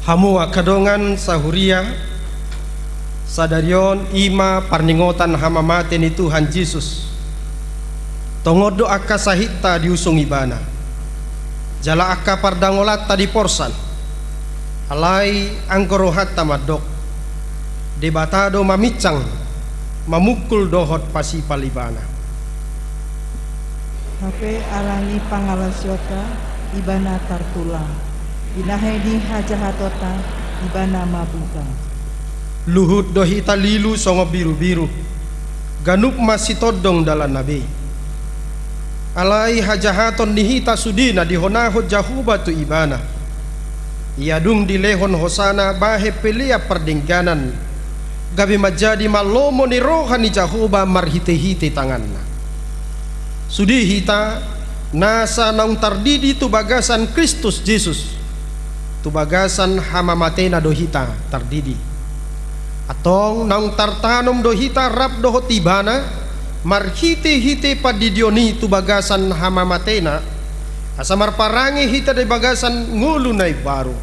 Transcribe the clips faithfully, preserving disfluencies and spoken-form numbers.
Hamu angka dongan sahuria, sadari on i ma parningotan hamamate ni Tuhan Jesus. Tongon do angka sahitta diusung Ibana, jala angka pardangolanta diporsan. Alai anggo rohanta mandok, Debata do maminsang, mamungkul dohot pasipal Ibana. Hape ala ni pangalaosionta, Ibana tartulang. Binahen ni hajahatonta, Ibana mabugang. Luhut do hita lilu songon birubiru, ganup masitondong dalanna be. Alai hajahaton ni hita sude na dihonahon Jahowa tu Ibana. Ia dung dilehon hosana bahen pelean pardengganan, gabe manjadi ma lomo ni roha ni Jahowa marhitehite tanganna. Sude hita, nasa naung tardidi tu bagasan Kristus Jesus, tu bagasan hamamatena do hita tardidi. Antong naung tartanom do hita rap dohot Ibana, marhitehite pandidion i tu bagasan hamamatena, asa marparange hita di bagasan ngolu na imbaru.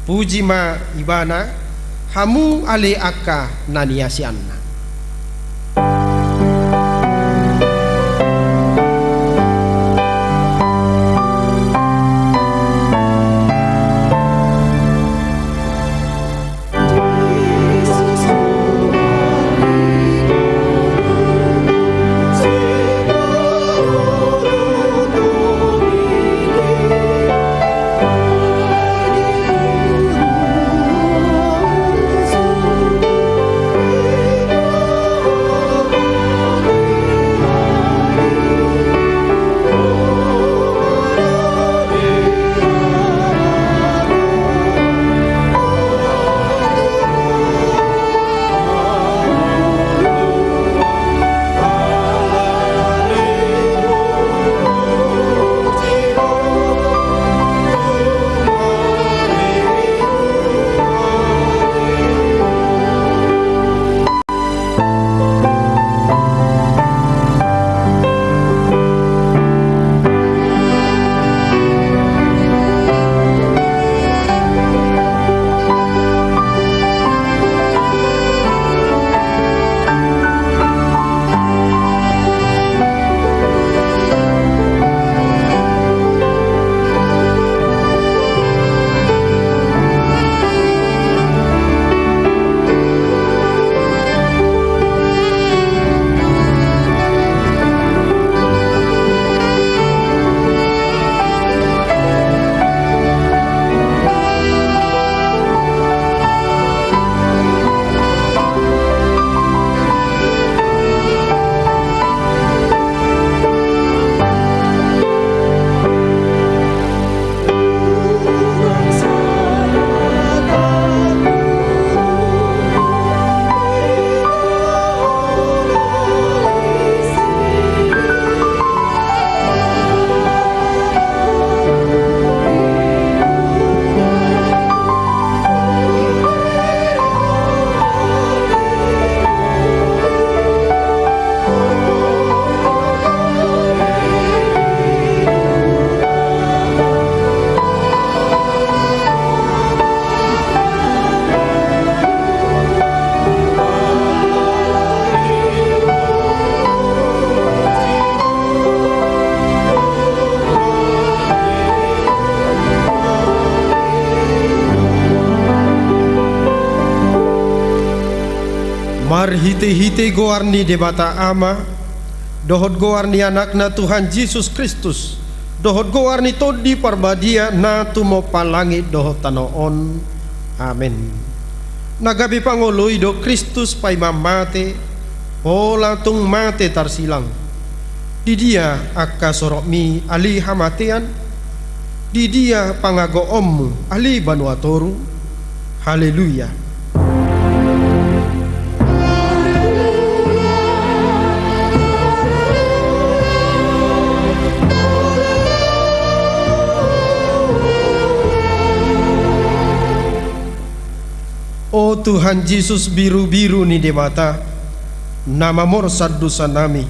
Puji ma Ibana, hamu ale angka na niasianna. Marhitehite goar ni Debata Ama, dohot goar ni Anakna Tuhan Jesus Kristus, dohot goar ni Tondi Parbadia na tumompa langit dohot tano on. Amen. Na gabe pangoloi do Kristus paima mate, pola tung mate tarsilang. Di dia angka sorokmi ale hamatean? Di dia pangagoonmu ale banua toru? Haleluya. O Tuhan Jesus, birubiru ni Debata, na mamorsan dosanami,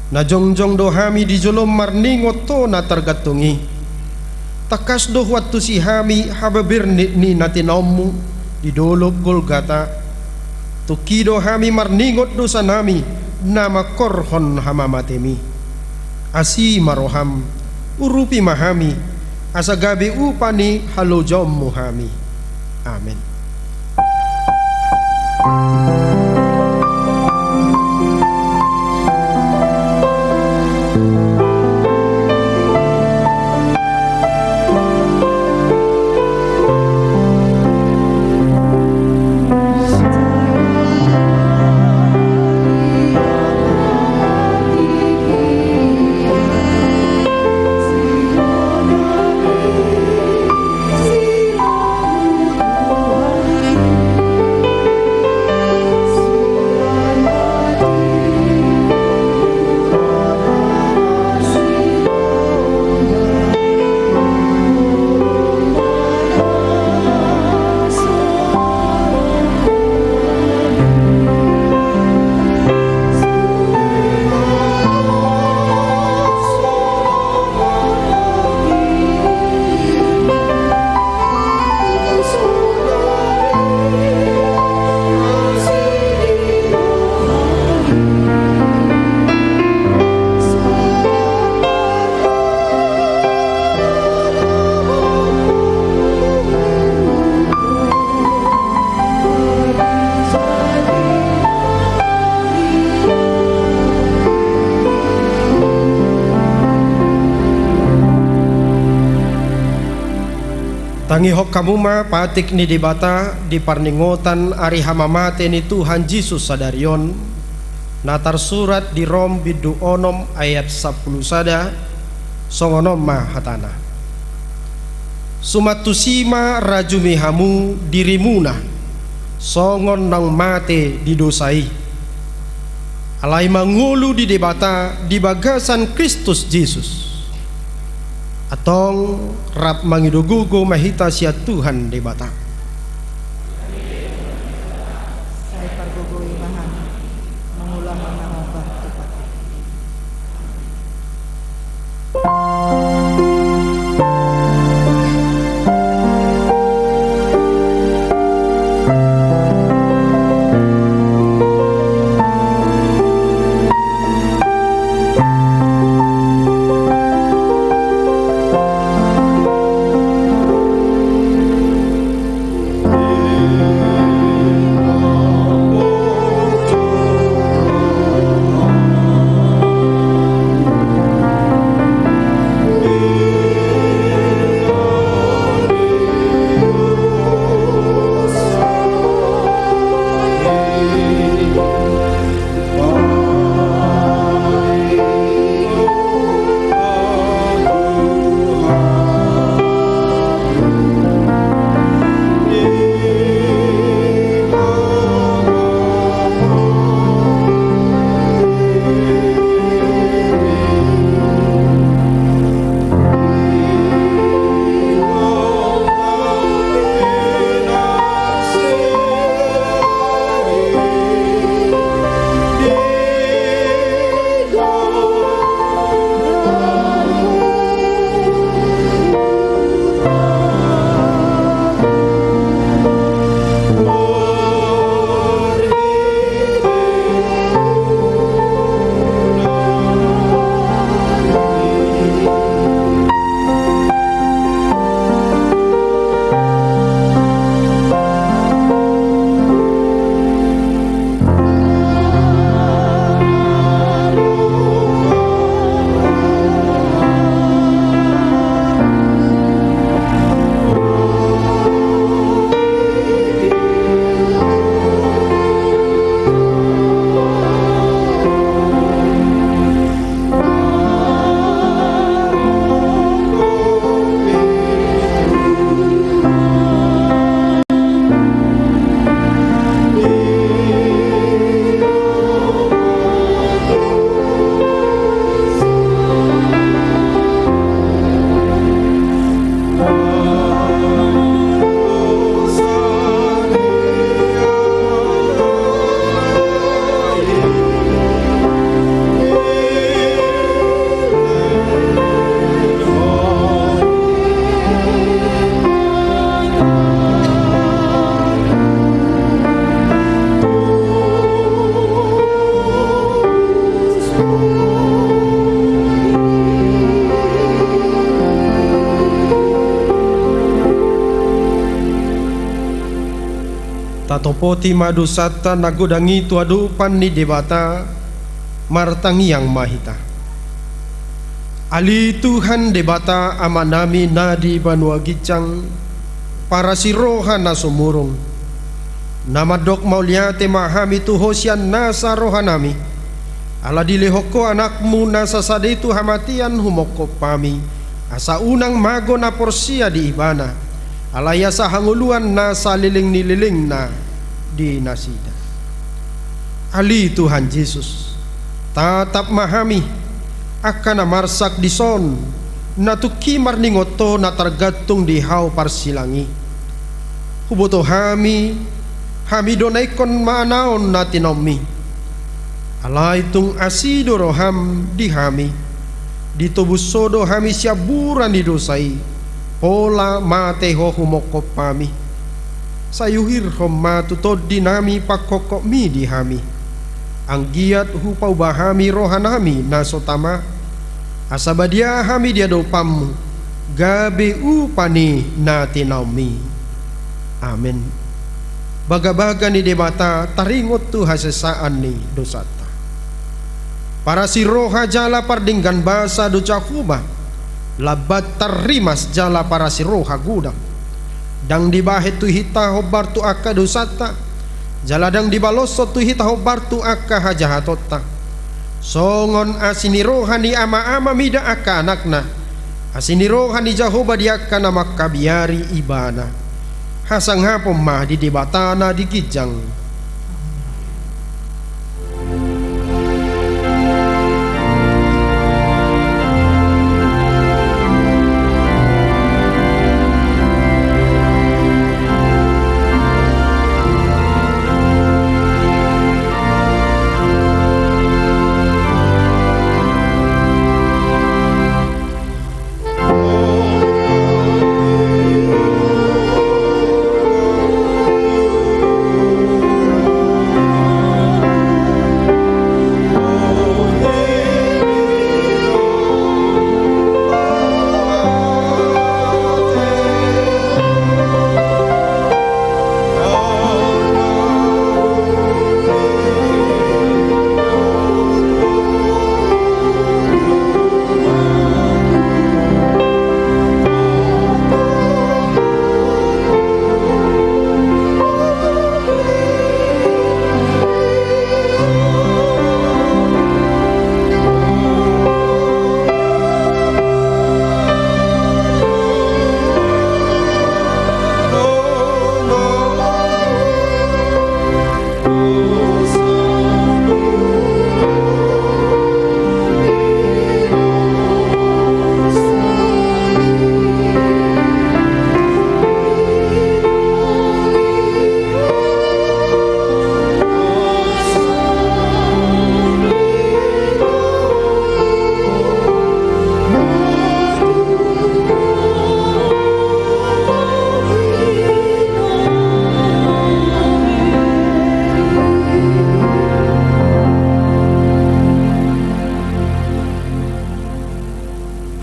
Na jongjong do hami di jolom marningot Ho na targantung i. Tangkas do huantusi hami habebirnit ni na tinaonmu di dolok Golgata. Tungki do hami marningot dosanami na mangkorhon hamamatemi. Asi ma roham, urupi ma hami, asa gabe upa ni halojaonmu hami. Amen. Tangihon hamu ma patik ni Debata di parningotan ari hamamate ni Tuhan Jesus sadari on, na tarsurat di Rom bindu onom ayat sampulu sada, songon on ma hatana. Suman tusi ma rajumi hamu dirimuna, songon naung mate di dosa i. Alai mangolu di Debata di bagasan Kristus Jesus. Antong rap mangido gogo ma hita sian Tuhan Debata. Sai pargogoi ma hami, mangulahon na hombar tu Ho. Topoti ma dosanta na godang i tu adopan ni Debata. Martangiang ma hita. Ale Tuhan Debata Amanami na di banua ginjang, parasi roha na sumurung, na mandok mauliate ma hami tu Ho sian nasa rohanami, ala dilehon Ho Anakmu na sasada i tu hamatean humongkop hami, asa unang mago na porsea di Ibana, alai asa hangoluan na saleleng ni lelengna di nasida. Ale Tuhan Jesus, tatap ma hami, angka na marsak dison, na tungki marningot Ho na targantung di hau parsilang i. Huboto hami, hami do na ingkon maanaon na tinaonmi. Alai tung asi do roham di hami. Ditobus Ho do hami sian bura ni dosa i, pola mate Ho humongkop hami. Sai uhirhon ma tu tondinami pangkongkopmi di hami. Anggiat hupauba hami rohanami na so tama, asa badia hami di adopanmu, gabe upa ni na tinaonmi. Amen. Bagabaga ni Debata taringot tu hasesaan ni dosanta. Parasi roha jala pardenggan basa do Jahowa, lambat tarrimas jala parasi roha godang. Ndang dibahen tu hita hombar tu angka dosanta, jala ndang dibaloshon tu hita hombar tu angka hajahatonta. Songon asi ni roha ni ama-ama mida angka anakna, asi ni roha ni Jahowa di angka na mangkabiari ibana. Hasangapon ma di Debata na di ginjang.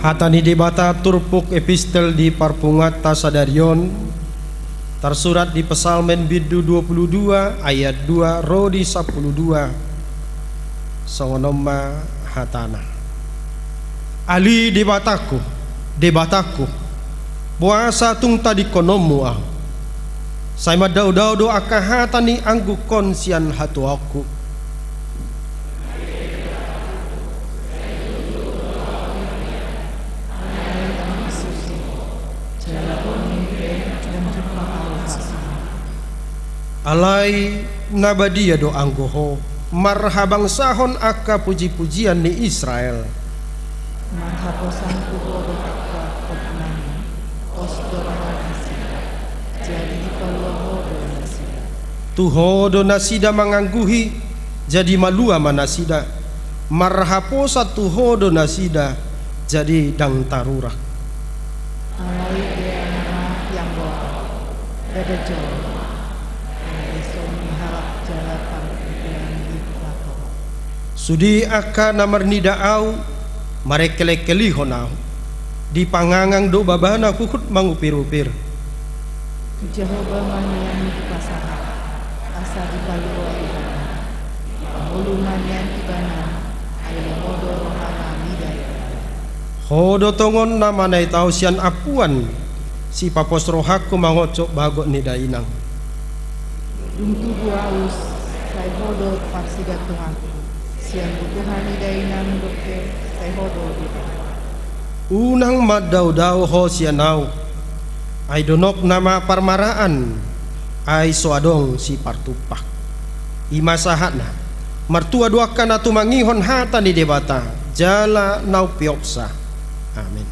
Hata ni Debata turpuk epistel di parpunguanta sadari on, tarsurat di Psalmen bindu dua pulu dua ayat dua ro di sampulu dua. Songon on ma hatana. Ale Debatangku, Debatangku, boasa tung tadingkononmu ahu? Sai mandao-dao do angka hata ni anggukon sian hatuaonku. Alai na badia do anggo Ho marhabangsahon angka puji-pujian ni Israel. Marhaposan tu Ho do angka hotnami, pos do roha nasida, jadi dipaluah Ho do nasida. Tu Ho do nasida mangangguhi, jadi malua ma nasida. Marhaposan tu Ho do nasida, jadi ndang tarurak. Alai dea nama yang boa, dada jolma, dison ni halak jala pangkitian di lato. Sude angka na marnida ahu, marengkel-engkelihon ahu. Dipangangang do babana huhut mangupir-upir. Jahowa ma nian dipasahat, Sai dipalua ibana. Dipangolu ma nian ibana, ai lomo do rohana mida ibana. Ho do tongon na manaek ahu sian ampuan, sipapos rohangku mangonjok bagot ni dainang. Dung tubu ahu, sai ho do parsigantonganku, sian butuha ni dainang dope, sai ho do ibana. Unang mandaodao ho sian ahu, ai donokna ma parmaraan, ai so adong sipartumpah. I ma sahatna, martua do angka na tumangihon hata ni Debata, jala na umpeopsa. Amen.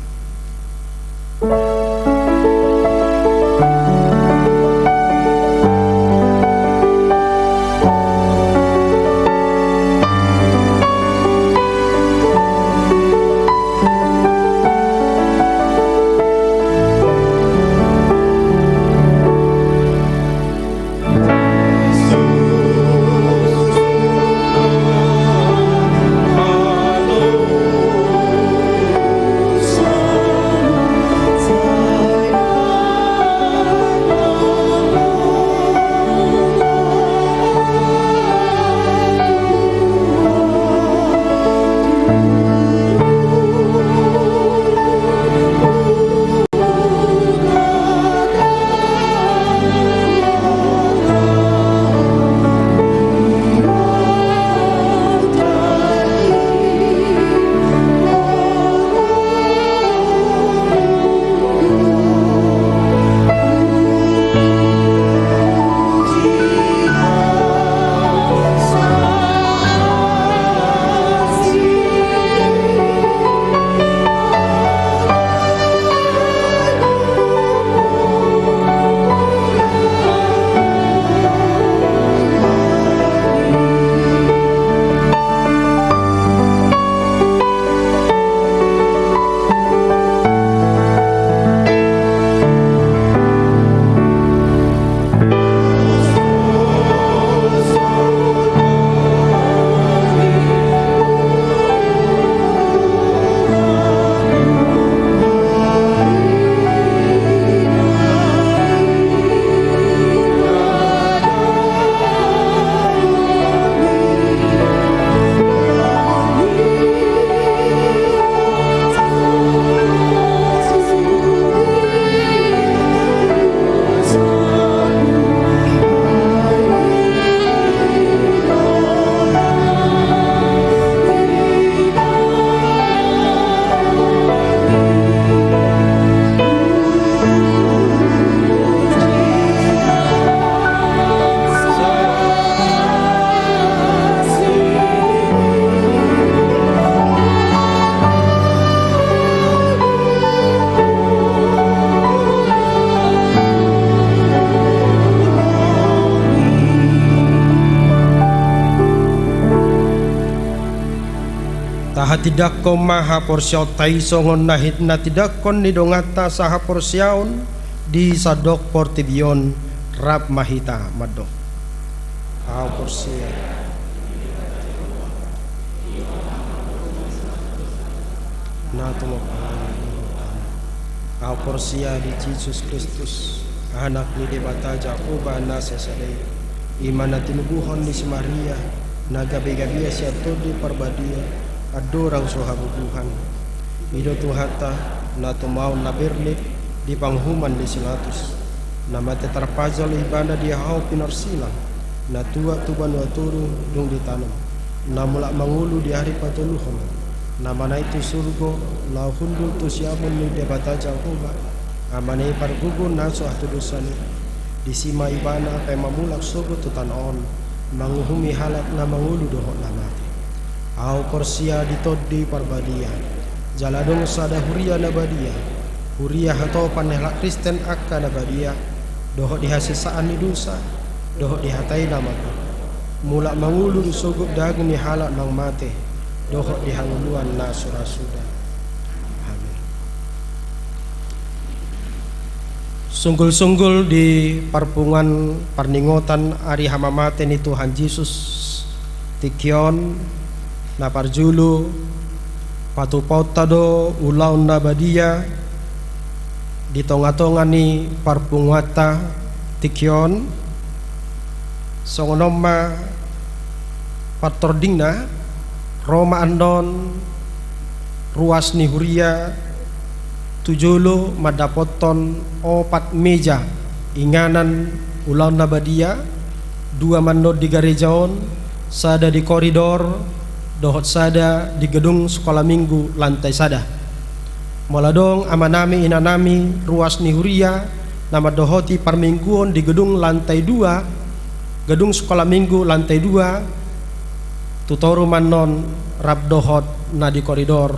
Tahatindangkon ma haporseaonta i songon na hit-, na tindangkon ni donganta sahaporseaon di sandok portibi on. Rap ma hita mandok. Ahu porsea. Na tumompa. Ahu porsea di Jesus Kristus, Anak ni Debata Jahowa na sasada i, i ma na tinubuhon ni si Maria, na gabe-gabean sian Tondi Parbadia, andorang so habubuhan. I do Tuhanta, na tumaon na bernit di panguhuman ni si Pilatus, na mate tarpajal ibana di hau pinorsilang, na tuat tu banua toru dung ditanom, na mulak mangolu di ari patoluhon, na manaek tu surgo, laho hundul tu siamun ni Debata Jahowa, Amana i pargogo na so hatodosan i. Disi ma ibana pe mamulak sogot tu tano on, manguhumi halak na mangolu dohot na mate. Ahu porsea di Tondi Parbadia, jala adong sada huria na badia, huria hatopan ni halak Kristen angka na badia, dohot di hasesaan ni dosa, dohot di hata i na mangolu. Mulak mangolu do sogot daging ni halak naung mate, dohot di hangoluan na so ra suda. Amin. Sunggul-sunggul di parpunguan parningotan ari hamamate ni Tuhan Jesus, tingki on, na parjolo, patupaonta do ulaon na badia di tonga-tonga ni parpunguanta tingki on, Songon on ma partordingna, ro ma annon ruas ni huria tu jolo mandapothon opat meja inganan ulaon na badia, dua ma annon di gareja on, sada di koridor, dohot sada di gedung sekolah minggu lantai sada. Molo adong amanami inanami ruas ni huria na mandohoti parmingguon di gedung lantai dua, gedung sekolah minggu lantai dua, tu toru ma annon rap dohot na di koridor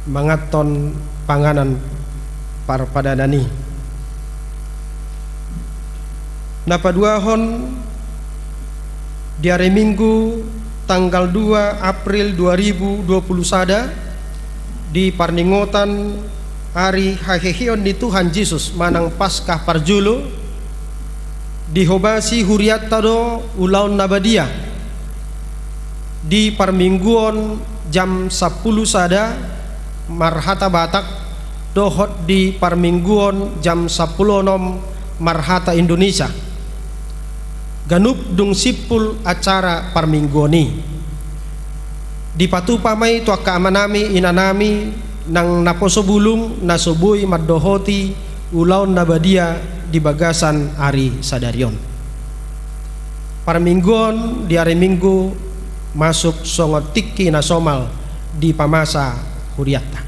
manganhon panganan parpadanan i. Na paduahon, di ari Minggu tanggal dua April dua ribu dua puluh sada, di parningotan ari haheheon ni Tuhan Jesus manang Paskah parjolo, dihobasi hurianta do ulaon na badia di parmingguon jam sampulu sada marhata Batak, dohot di parmingguon jam sampulu onom marhata Indonesia. Ganup dung simpul acara parmingguon i. Dipatupa ma i tu angka amanami inanami nang naposo bulung na so boi mandohoti ulaon na badia di bagasan ari sadari on. Parmingguon di ari Minggu masuk songon tingki na somal di pamasa hurianta.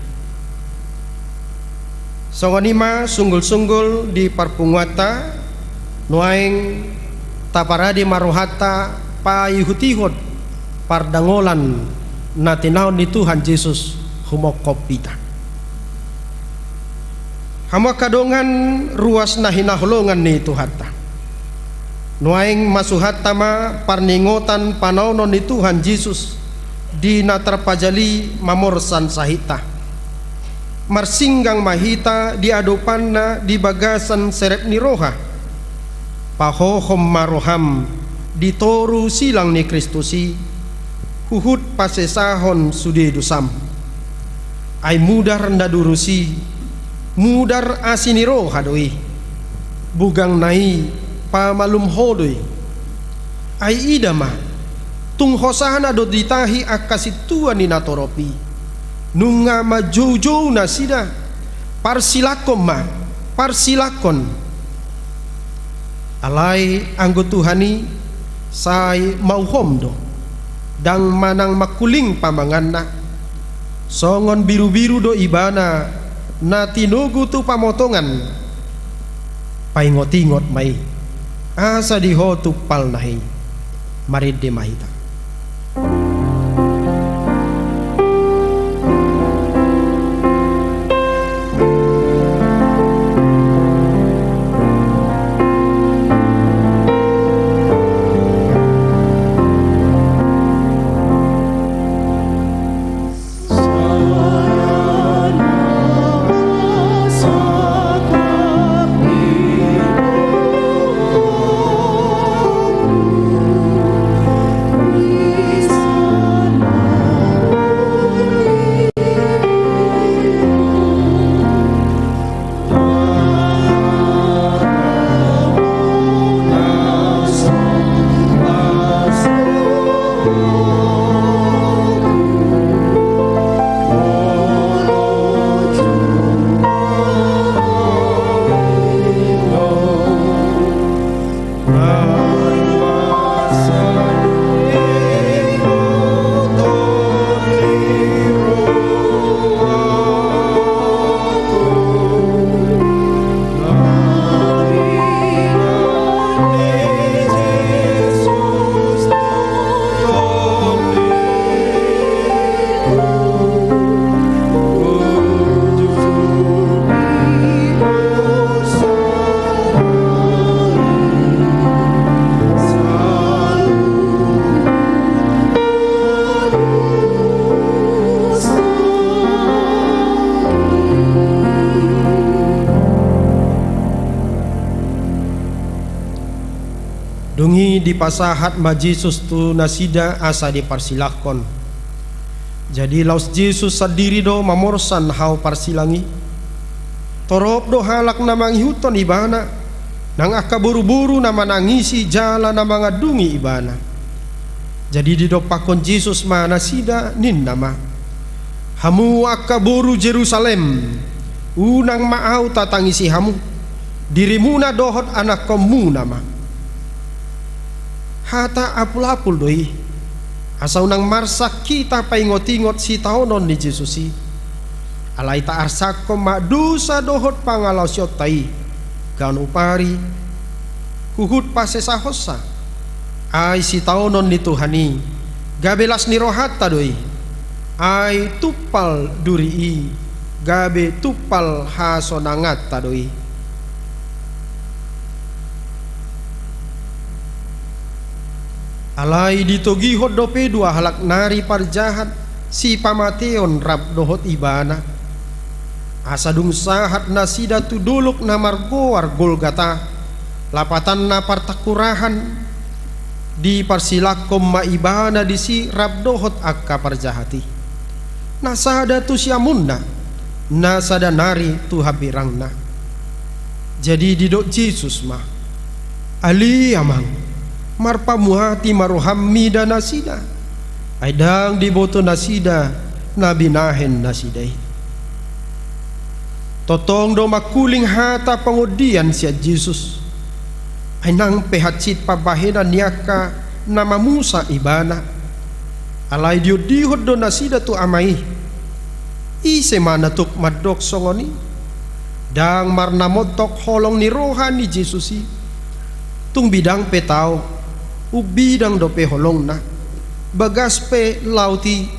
Songon i ma sunggul-sunggul di parpunguanta, nuaeng taparade ma rohanta paihut-ihut pardangolan na tinaon ni Tuhan Jesus humongkop hita. Hamu angka dongan ruas na hinaholongan ni Tuhanta. Nuaeng masuhanta ma parningotan panaonon ni Tuhan Jesus di na tarpajali mamorsan sahitta. Marsinggang ma hita di adopanna di bagasan serep ni roha. Pahohom ma roham di toru silang ni Kristus i, huhut pasesahon sude dosam. Ai mudar na durus i, mudar asi ni roha do i. Bugangna i pamalum Ho do i. Ai ida ma, tung hosana do ditahi angka sintua ni natorop i. Nunga manjoujou nasida. Parsilangkon ma, parsilangkon. Alai anggo Tuhan i sai mauhom do, ndang manang mangkuling pamanganna. Songon birubiru do Ibana na tinogu tu pamotongan. Paingotingot ma i, asa di Ho tumpalna i. Marende ma hita. Dung i dipasahat ma Jesus tu nasida asa diparsilangkon. Jadi laos Jesus sandiri do mamorsan hau parsilang i. Torop do halak na mangihuthon Ibana, Nang angka boruboru na manangisi jala na mangandungi ibana. Jadi didompakkon Jesus ma nasida, ninna ma: Hamu angka boru Jerusalem, unang ma ahu tatangisi hamu, dirimuna dohot anakkonmuna ma. Hata apulapul do i, asa unang marsak hita paingotingot sitaonon ni Jesus i. Alai taarsangkon ma dosa dohot pangalaosionta i, ganup ari, huhut pasesahonsa. Ai sitaonon ni Tuhan i, gabe las ni rohanta do i. Ai tumpal duri i, gabe tumpal hasonanganta do i. Alai ditogihon dope dua halak nari parjahat sipamateon rap dohot ibana. Asa dung sahat nasida tu dolok na margoar Golgata, lapatanna Partangkurahan, diparsilangkon ma ibana disi rap dohot angka parjahat i. Na sada tu siamunna, na sada nari tu hambirangna. Jadi didok Jesus ma: Ale Amang, marpamuati ma roham mida nasida, ai ndang diboto nasida na binahen nasida i. Tongtong do mangkuling hata pangondian sian Jesus, ai nang pe hansit pambahenan ni angka na mamusa ibana. Alai diondihon do nasida tu Ama i: Ise ma na tuk mandok songon i? Ndang marnamontok holong ni roha ni Jesus i. Tung bidang pe tao, umbidang dope holongna. Bagas pe laut i,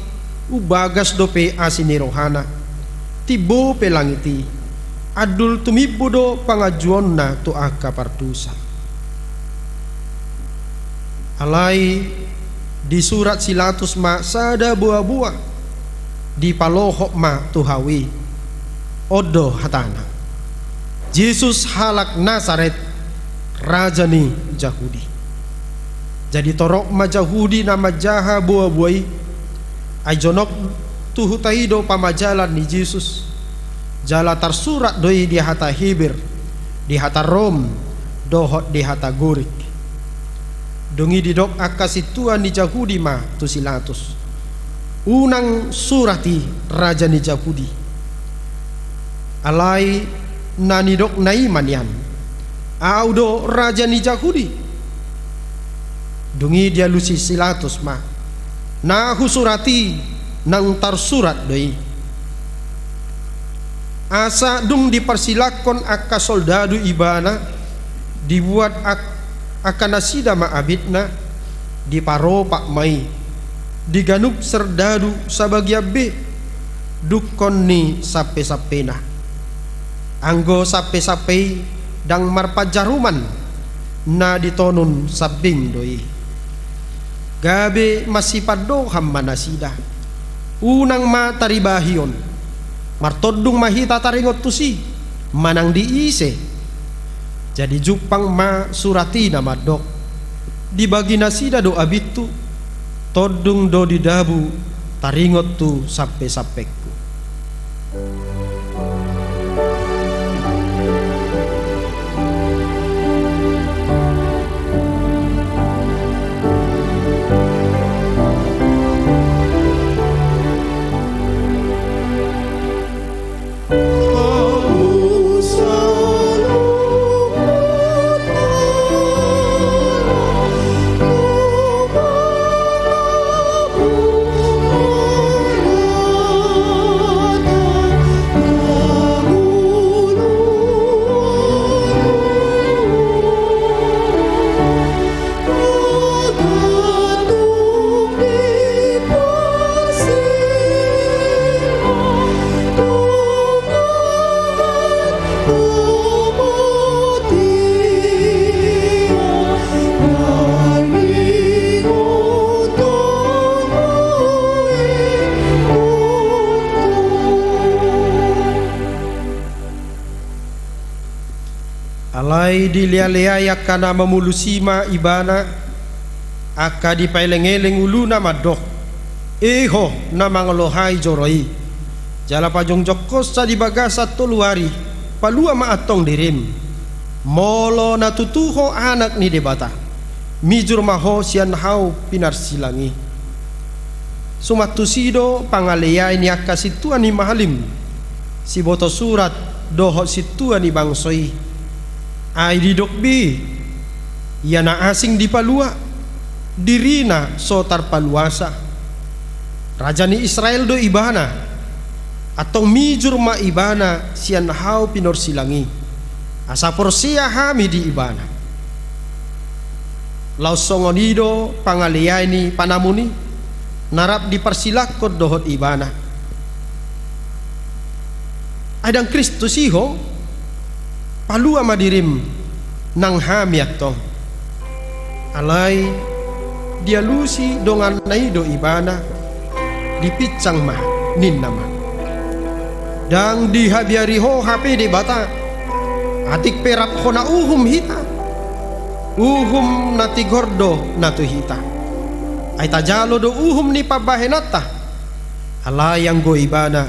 umbagas dope asi ni rohana. Timbo pe langit i, andul tumimbo do panganjuonna tu angka pardosa. Alai disurat si Latus ma sada boaboa, dipalohot ma tu hau i. On do hatana: Jesus halak Nasaret, raja ni Jahudi. Jadi torop ma Jahudi na manjaha boaboa i, ai jonok tu huta i do pamajalan ni Jesus. Jala tarsurat do i di hata Heber, di hata Rom, dohot di hata Gorik. Dung i didok angka sintua ni Jahudi ma tu si Latus: Unang surat i, raja ni Jahudi. Alai na nidokna i ma nian: Ahu do raja ni Jahudi. Dung i dialusi si Latus ma: Na husurat i, nang tarsurat do i. Asa dung diparsilangkon angka soldadu ibana, dibuat ak-, angka nasida ma abitna, diparopak ma i di ganup serdadu sabagian be, dungkon ni sampesampena. Anggo sampesampe i ndang marpanjaruman, na ditonun sambing do i. Gabe masipandohan ma nasida. Unang ma taribahihon. Martondung ma hita taringot tusi, manang di ise. Jadi jumpang ma surat i na mandok: Dibagi nasida do abithu, tondung do didabu taringot tu sampesampengku. Alai dilealeai angka na mamolus i ma ibana, angka dipaelengeleng uluna mandok: E ho, na mangalohai joro i, jala pajongjongkonsa di bagasan tolu ari, palua ma antong dirim. Molo na tutu ho anak ni Debata, mijur ma ho sian hau pinarsilang i. Suman tusi do pangaleai ni angka sintua ni malim, siboto surat dohot sintua ni bangso i. Ai didok be, ia na asing dipalua, dirina so tarpaluasa. Raja ni Israel do ibana, antong mijur ma ibana sian hau pinarsilang i, asa porsea hami di ibana. Laos songon i do pangaleai ni panamon i, na rap diparsilangkon dohot ibana. Ai ndang Kristus i ho, palua ma dirim nang hami antong. Alai dialusi donganna i do ibana, dipinsang ma, ninna ma: Ndang dihabiari ho hape Debata, atik pe rap hona uhum hita. Uhum na tigor do na tu hita. Ai tajalo do uhum ni pambahenanta. Alai anggo ibana,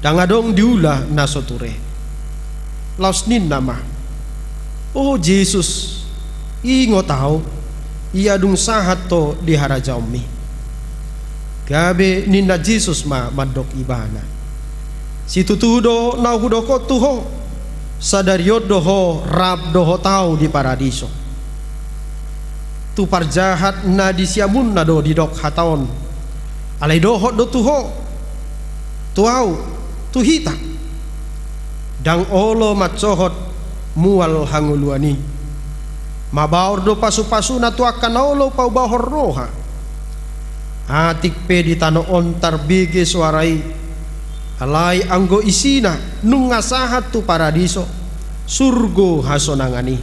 ndang adong diula na so ture. Laos ninna ma: O Jesus, ingot ahu, ia dung sahat ho di harajaonmi. Gabe ninna Jesus ma mandok ibana: Situtu do na hudok on tu ho, sadari on do ho rap dohot ahu di paradiso. Tu parjahat na di siamunna do didok hata on. Alai dohot do tu ho, tu ahu, tu hita. Ndang olo mansohot mual hangoluan i. Mabaor do pasupasuna tu angka na olo paubahon roha. Atik pe di tano on tarbege soara i, alai anggo isina nunga sahat tu paradiso, surgo hasonangan i.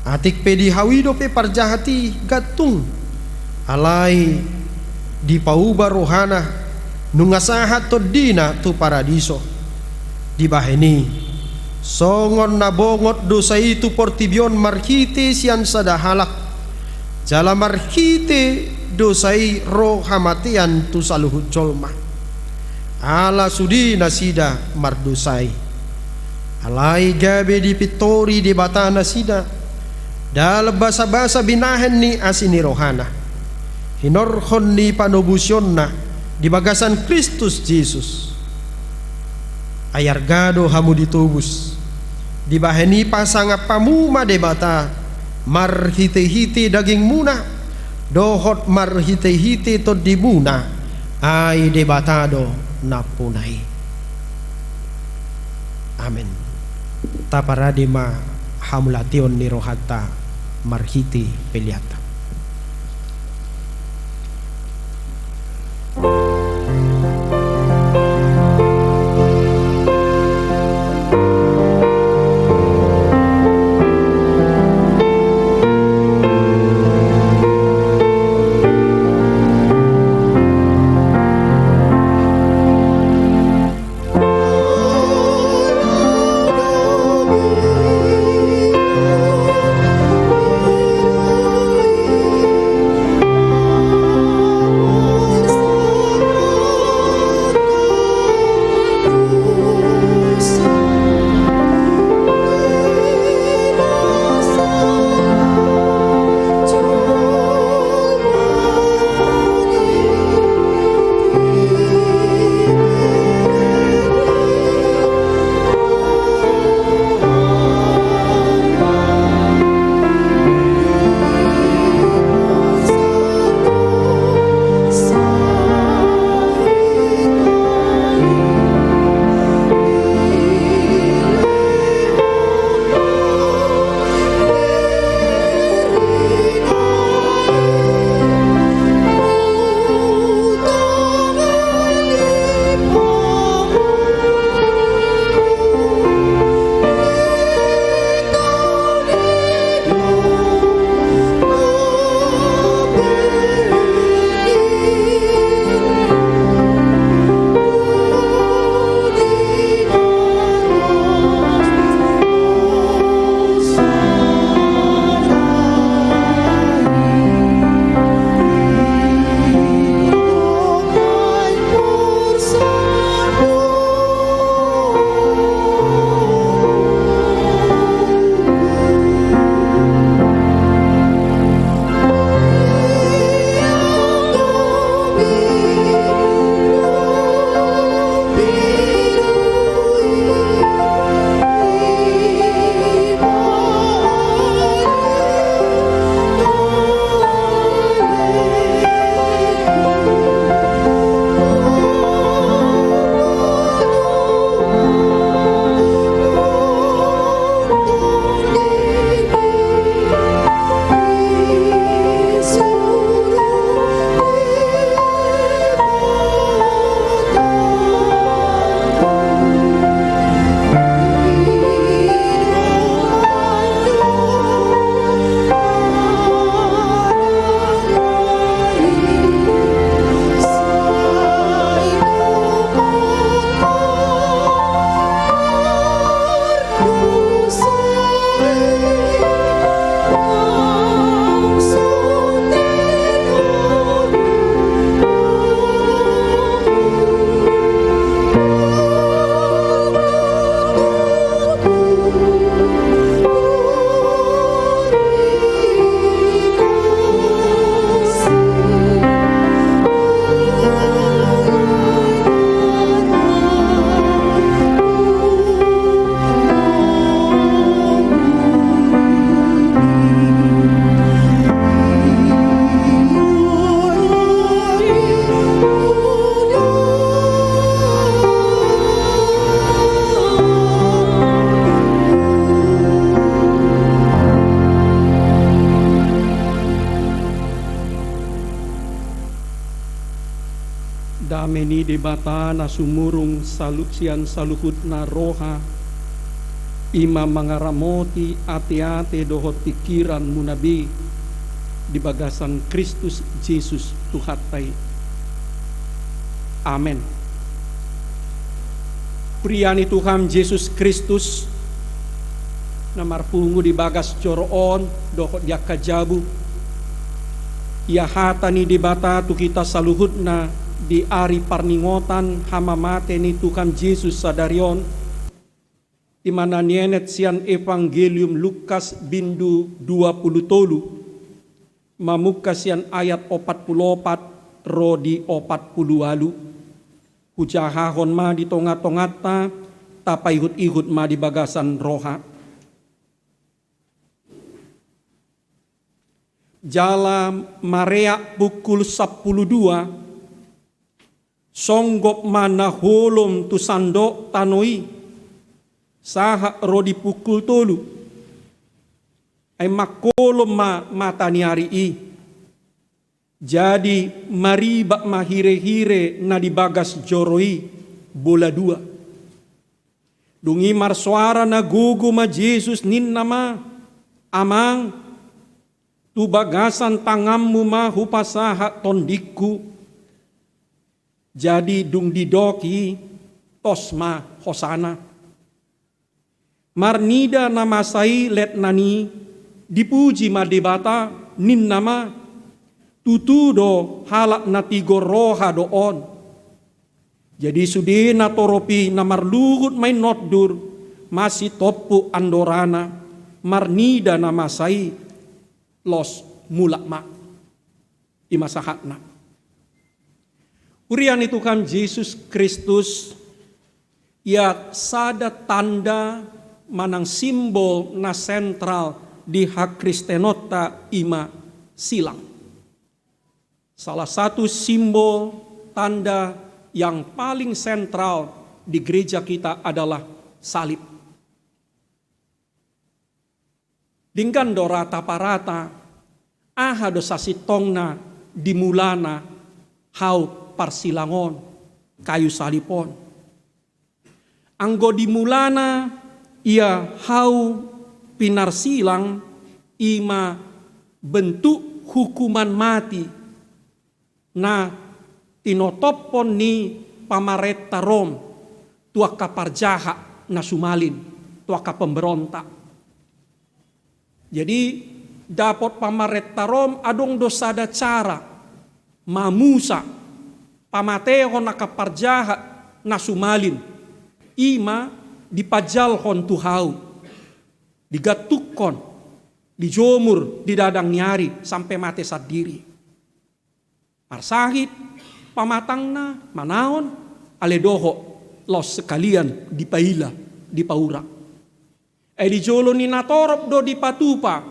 Atik pe di hau i dope parjahat i gantung, alai dipauba rohana, nunga sahat tondina tu paradiso. Dibahen i, songon na bongot dosa i tu portibi on marhite sian sada halak, jala marhite dosa i ro hamatean tu saluhut jolma, ala sude nasida mardosa i. Alai gabe dipintori Debata nasida dalan basabasa binahen ni asi ni rohana, hinorhon ni panobusionna di bagasan Kristus Jesus. Ai arga do hamu ditobus. Dibahen i pasangap hamu ma Debata marhitehite dagingmuna dohot marhitehite tondimuna, ai Debata do nampuna i. Amen. Taparade ma hamauliateon ni rohanta marhite peleanta. Dame ni Debata na sumurung salu-, sian saluhutna roha, i ma mangaramoti ateate dohot pingkiranmuna be di bagasan Kristus Jesus Tuhanta i. Amen. Huria ni Tuhan Jesus Kristus, na marpungu di bagas joro on dohot di angka jabu, ia hata ni Debata tu hita saluhutna di ari parningotan hamamate ni Tuhan Jesus sadari on, i ma na nienet sian Evangelium Lukas bindu dua pulu tolu, mamungka sian ayat opat pulu opat ro di opat pulu ualu. Hujahahon ma di tonga-tonganta, tapaihut-ihut ma di bagasan roha. Jala mareak pukul sampulu dua, songgop ma na holom tu sandok tano i, sahat ro di pukul tolu. Ai mangkolom ma mata ni ari i. Jadi maribak ma hire-hire na di bagas joro i bola dua. Dung i marsoara na gogo ma Jesus, ninna ma: Amang, tu bagasan tanganmu ma hupasahat tondingku. Jadi dung didok i, tos ma hosana. Marnida na masa i letnan i, dipuji ma Debata, ninna ma: Tutu do, halak na tigor roha do on. Jadi sude natorop i na marluhut ma i nondur, masitompuk andorana, marnida na masa i, laos mulak ma. I ma sahatna. Huria ni Tuhan Jesus Kristus, ia sada tanda manang simbol na sentral di hakristenonta i ma silang. Salah satu simbol tanda yang paling sentral di gereja kita adalah salib. Denggan do rata parata, aha do sasintongna di mulana hau parsilang on, kayu salib on. Anggo di mulana ia hau pinarsilang, i ma bentuk hukuman mati na tinotophon ni pamarenta Rom tu angka parjahat na sumalin, tu angka pemberontak. Jadi, dapot pamarenta Rom adong do sada cara mamusa, pamatehon angka parjahat na sumalin, i ma dipajalhon tu hau, digantungkon, dijomur di dadang ni ari sampe mate sandiri. Marsahit pamatangna, manaon, alai dohot laos sekalian dipaila, dipaurak. Ai di jolo ni natorop do dipatupa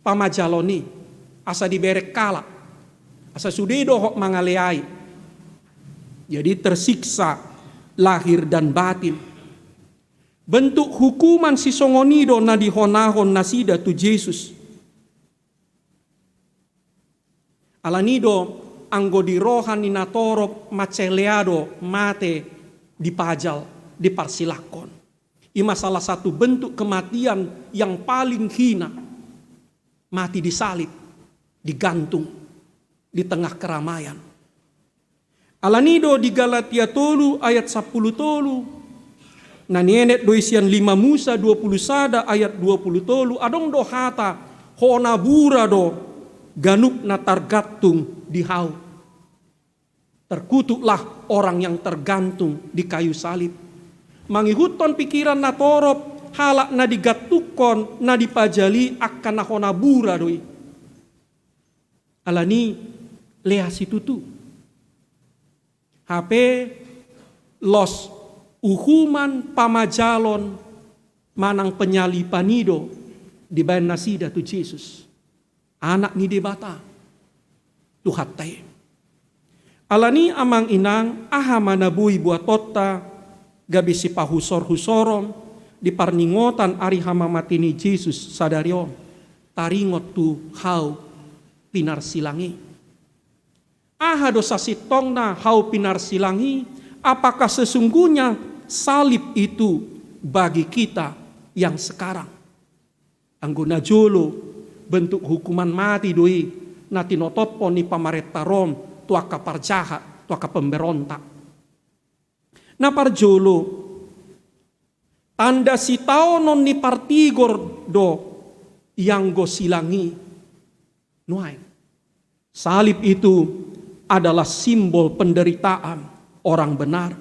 pamajalon i, asa dibereng halak, asa sude dohot mangaleai. Jadi tersiksa lahir dan batin. Bentuk hukuman sisongon i do na dihonahon nasida tu Jesus. Alani do, anggo di roha ni natorop, macelea do mate dipajal, diparsilangkon. I ma salah satu bentuk kematian yang paling hina. Mati disalib, digantung di tengah keramaian. Alani do di Galatia tolu ayat sampulu tolu, na nienet do i sian lima Musa dua pulu sada ayat dua pulu tolu, adong do hata, hona bura do ganup na targantung di hau. Terkutuklah orang yang tergantung di kayu salib. Mangihuthon pikiran natorop, halak na digantungkon, na dipajal i angka na hona bura do i. Alani lea situtu. Hape laos uhuman pamajalon manang penyaliban i do dibaen nasida tu Jesus, Anak ni Debata, Tuhanta i. Alani amang inang, aha ma na boi buatonta gabe sipahusor-husoron di parningotan ari hamamate ni Jesus sadari on, taringot tu hau pinarsilang i. Aha do sasintongna hau pinarsilang i? Apakah sesungguhnya salib itu bagi kita yang sekarang? Anggo na jolo, bentuk hukuman mati do i na tinotophon ni pamarenta Rom tu angka parjahat, tu angka pemberontak. Na parjolo, tanda sitaonon ni partigor do ianggo silang i nuaeng. Salib itu adalah simbol penderitaan orang benar.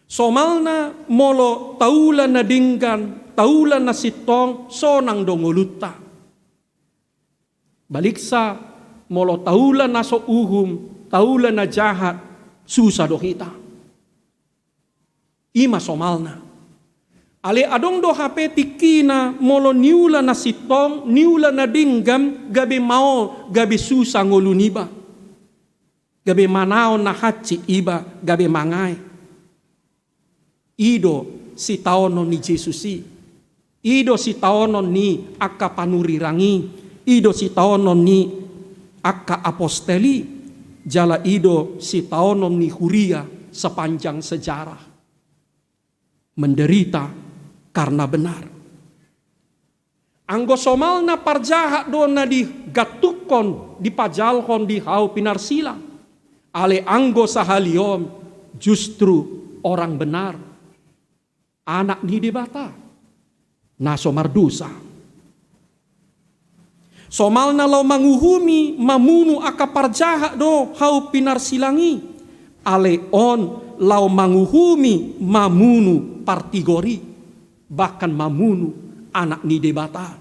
Somalna molo taula na denggan, taula na sintong, sonang do ngolunta. Baliksa, molo taula na so uhum, taula na jahat, susa do hita. I ma somalna. Alai adong do hape tingkina molo niula na sintong, niula na denggan, gabe maol, gabe susa ngolu niba. Gabe manaon na hansit iba, gabe mangae. I do sitaonon ni Jesus i. I do sitaonon ni angka panurirang i. I do sitaonon ni angka apostel i. Jala i do sitaonon ni huria sepanjang sejarah. Menderita karena benar. Anggo somalna parjahat do na digantungkon, dipajalhon di hau pinarsilang. Alai anggo sahali on justru orang benar. Anak ni Debata. Na so mardosa. Somalna laho manguhumi, mamunu angka parjahat do hau pinarsilang i. Alai on laho manguhumi, mamunu partigor i. Bahkan mamunu anak ni Debata.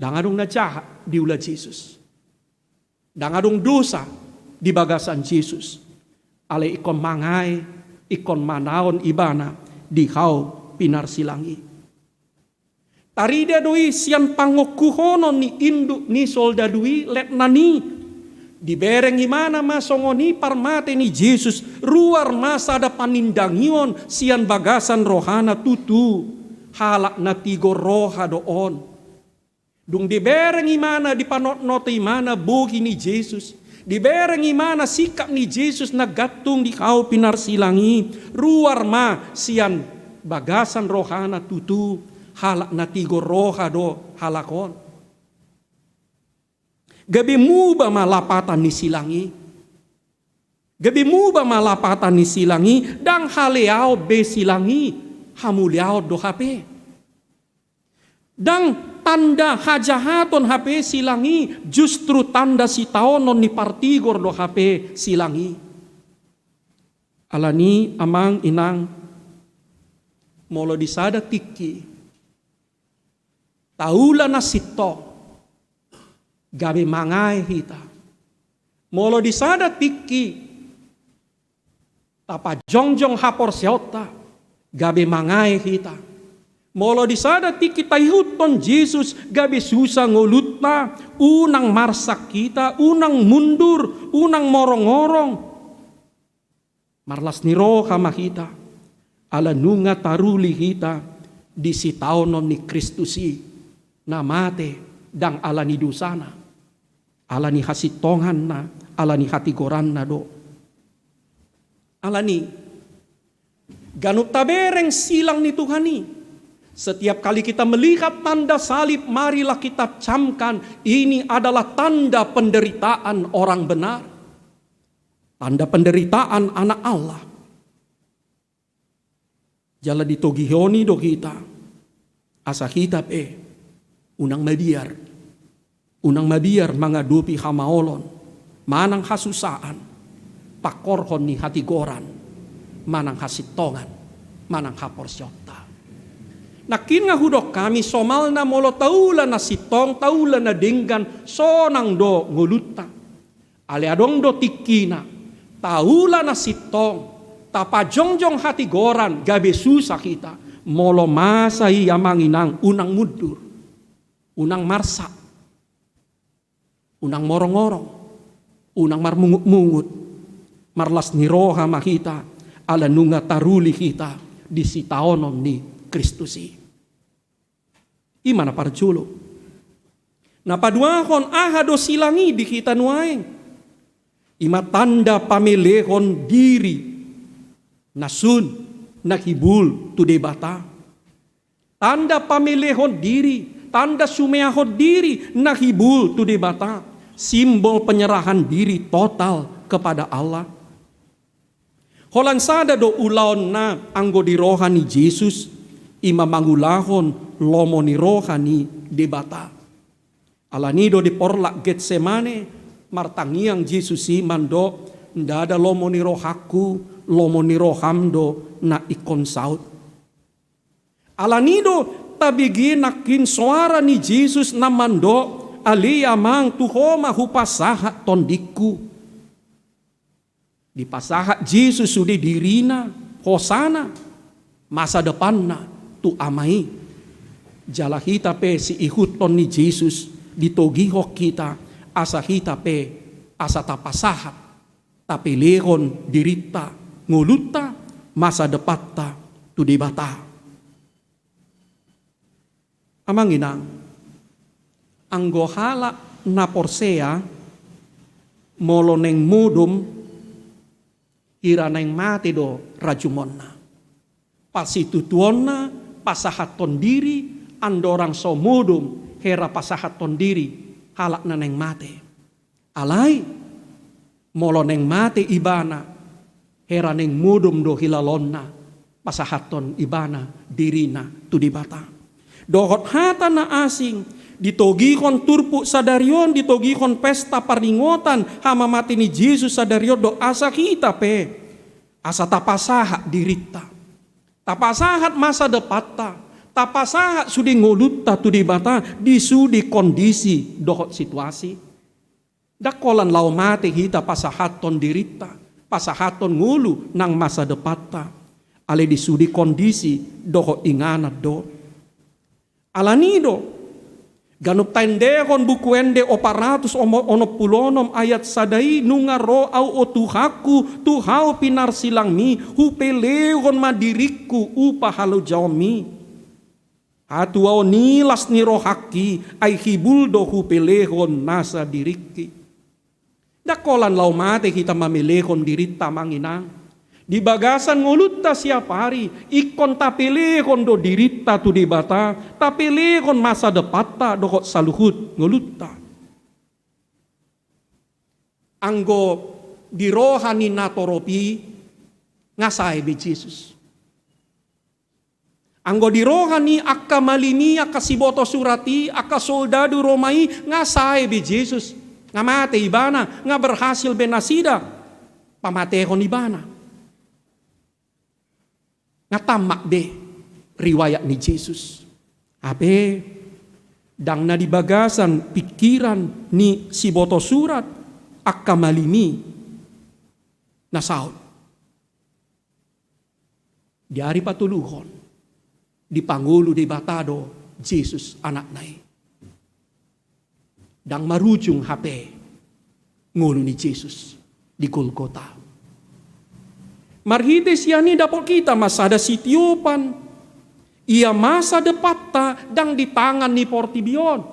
Ndang adong na jahat diula Jesus. Ndang adong dosa di bagasan Jesus. Alai ingkon mangae, ingkon manaon ibana di hau pinarsilang i. Tarida do i sian pangokuhonon ni induk ni soldadu i, letnan i. Dibereng ibana ma songon i parmate ni Jesus, ruar ma sada panindangion sian bagasan rohana, tutu halak na tigor roha do on. Dung dibereng ibana, dipanotnot ibana bohi ni Jesus, dibereng ibana sikap ni Jesus na gantung di hau pinarsilang i, ruar ma sian bagasan rohana, tutu halak na tigor roha do halak on. Gabe muba ma lapatan ni silang i. Gabe muba ma lapatan ni silang i, ndang haleaon be silang i, hamuliaon do hape. Ndang tanda hajahaton hape silang i, justru tanda sitaonon ni partigor do hape silang i. Alani i, amang inang, molo di sada tingki taula na sintong, gabe mangae hita. Molo di sada tingki tapajongjong haporseaonta, gabe mangae hita. Molo di sada tingki taihuthon Jesus, gabe susa ngolunta, unang marsak hita, unang mundur, unang morongorong. Marlas ni roha ma hita, ala nunga taruli hita di sitaonon ni Kristus i, na mate ndang ala ni dosana, ala ni hasintonganna, ala ni hatigoranna do. Alani i, ganup tabereng silang ni Tuhan i. Setiap kali kita melihat tanda salib, marilah kita camkan, ini adalah tanda penderitaan orang benar. Tanda penderitaan anak Allah. Jala ditogihon i do hita, asa hita pe unang mabiar, unang mabiar mangadopi hamaolon, manang hasusaan, pangkorhon ni hatigoran, manang hasintongan, manang haporseaonta. Nangkin nga hudok hami, somalna molo taula na sintong, taula na denggan, sonang do ngolunta. Alai adong do tingkina, taula na sintong, tapajongjong hatigoran, gabe susa hita, molo masa i, amang inang, unang mundur, unang marsak, unang morongorong, unang marmungutmungut, marlas ni roha ma hita, ala nunga taruli hita di sitaonon ni Kristus i. I ma na parjolo. Na paduahon, aha do silang i di hita nuaeng? I ma tanda pamelehon diri na sun, na hibul tu Debata. Tanda pamelehon diri, tanda sumeahon diri na hibul tu Debata, simbol penyerahan diri total kepada Allah. Holan sada do ulaonna anggo di roha ni Jesus, i ma mangulahon lomo ni roha ni Debata. Alani do di porlak Getsemane, martangiang Jesus i mandok, ndada lomo ni rohangku, lomo ni roham do na ingkon saut. Alani do tabege nangkin soara ni Jesus na mandok, ale Amang, tu Ho ma hupasahat tondingku. Dipasahat Jesus sude dirina, hosana, masa depanna tu Ama i. Jala hita pe siihuthon ni Jesus ditogihon hita, asa hita pe, asa tapasahat, tapelehon dirinta, ngolunta, masa depanta tu Debata. Amang inang, anggo halak na porsea, molo naeng modom, hira naeng mate do rajumonna. Pasitutuonna, pasahathon diri, andorang so modom hera pasahathon diri, halak na naeng mate. Alai, molo naeng mate ibana, hera naeng modom do hilalaonna, pasahathon ibana dirina tu Debata. Dohot hata na asing, ditogihon turpuk sadari on, ditogihon pesta paringotan hamamate ni Jesus sadari on do asa hita pe, asa tapasahat dirinta. Tapasahat masa depanta, tapasahat sude ngolunta tu Debata di sude kondisi dohot situasi. Ndang holan laho mate hita pasahathon dirinta, pasahathon ngolu nang masa depanta. Alai di sude kondisi dohot inganan do. Alani do, ganup taendehon Buku Ende opat ratus onom pulu onom ayat sada i, nunga ro Au, o Tuhanku, tu Ho pinarsilangmi, hupelehon ma diringku upa halojaonmi. Hatuaon ni las ni rohangki, ai hibul do hupelehon nasa diringki. Ndang holan laho mate hita mamelehon dirinta, amang inang. Di bagasan ngolunta siap ari, ingkon tapelehon do dirinta tu Debata, tapelehon masa depanta dohot saluhut ngolunta. Anggo di roha ni natorop i, nga sae be Jesus. Anggo di roha ni angka malim i, angka siboto surat i, angka soldadu Roma i, nga sae be Jesus. Nga mate ibana, nga berhasil be nasida pamatehon ibana. Nga tammak be riwayat ni Jesus. Hape, ndang na di bagasan pingkiran ni siboto surat angka malim i na saut. Di ari patoluhon, dipangolu Debata do Jesus Anakna i. Ndang marujung hape ngolu ni Jesus di Golgota. Marhite sian i dapot hita ma sada sitiopan, ia masa depanta ndang di tangan ni portibi on.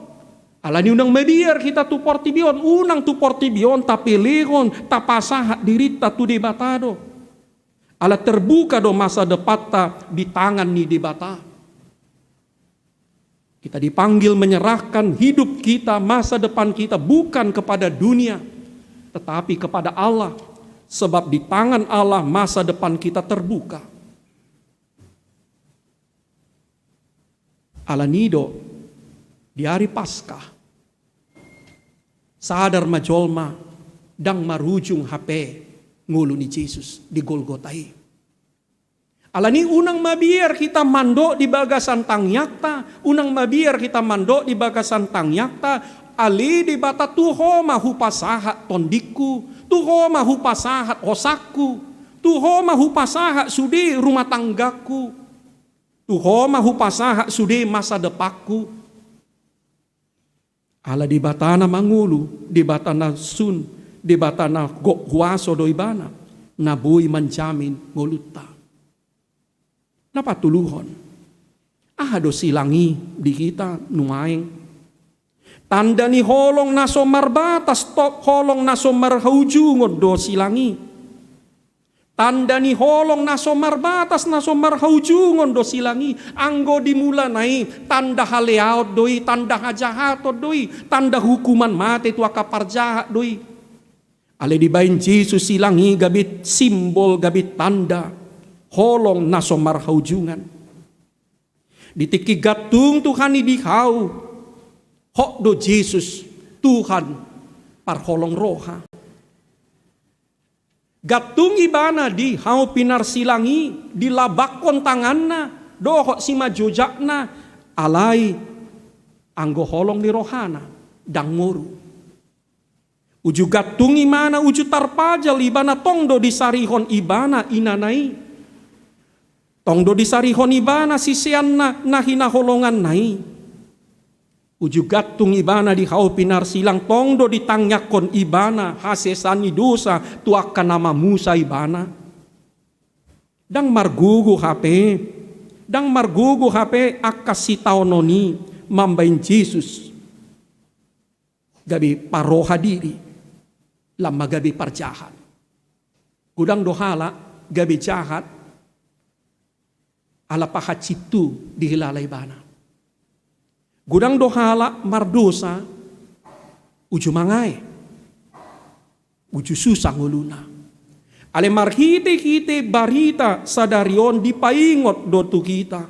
Alani unang mabiar hita tu portibi on, unang tu portibi on tapelehon, tapasahat dirinta tu Debata do. Ala terbuka do masa depanta di tangan ni Debata. Kita dipanggil menyerahkan hidup kita, masa depan kita bukan kepada dunia, tetapi kepada Allah. Sebab di tangan Allah masa depan kita terbuka. Alani do, di ari Paskah, sadar ma jolma, ndang marujung hape ngolu ni Jesus di Golgota i. Alani unang mabiar hita mandok di bagasan tangiangta, unang mabiar hita mandok di bagasan tangiangta, ale Debata, tu Ho ma hupasahat tondingku, tu Ho ma hupasahat hosangku, tu Ho ma hupasahat sude rumah tanggangku, tu Ho ma hupasahat sude masa depanku. Ala Debata na mangolu, Debata na sun, Debata na gok huaso do Ibana, na boi manjamin ngolunta. Na patoluhon, aha do silang i di hita nuaeng? Tanda ni holong na so marbatas, to-, holong na so marhaujungon do silang i. Tanda ni holong na so marbatas, na so marhaujungon do silang i. Anggo di mulana i, tanda haleaon do i, tanda hajahaton do i, tanda hukuman mate tu angka parjahat do i. Alai dibaen Jesus silang i gabe simbol, gabe tanda holong na so marhaujungan. Di tingki gantung Tuhan i di hau, hot do Jesus, Tuhan parholong roha. Gantung ibana di hau pinarsilang i, dilabakkon tanganna dohot simanjojakna, alai anggo holong ni rohana ndang moru. Uju gantung ibana, uju tarpajal ibana, tong do disarihon ibana inana i. Tong do disarihon ibana siseanna na hinaholonganna i. Uju gantung ibana di hau pinarsilang, tong do ditangiangkon ibana hasesaan ni dosa tu angka na mamusa ibana. Ndang margogo hape, ndang margogo hape angka sitaonon i mambaen Jesus gabe parroha diri, lam ma gabe parjahat. Godang do halak gabe jahat ala pahansit tu dihilala ibana. Godang do halak mardosa uju mangae, uju susa ngoluna. Alai marhitehite barita sadari on dipaingot do tu hita.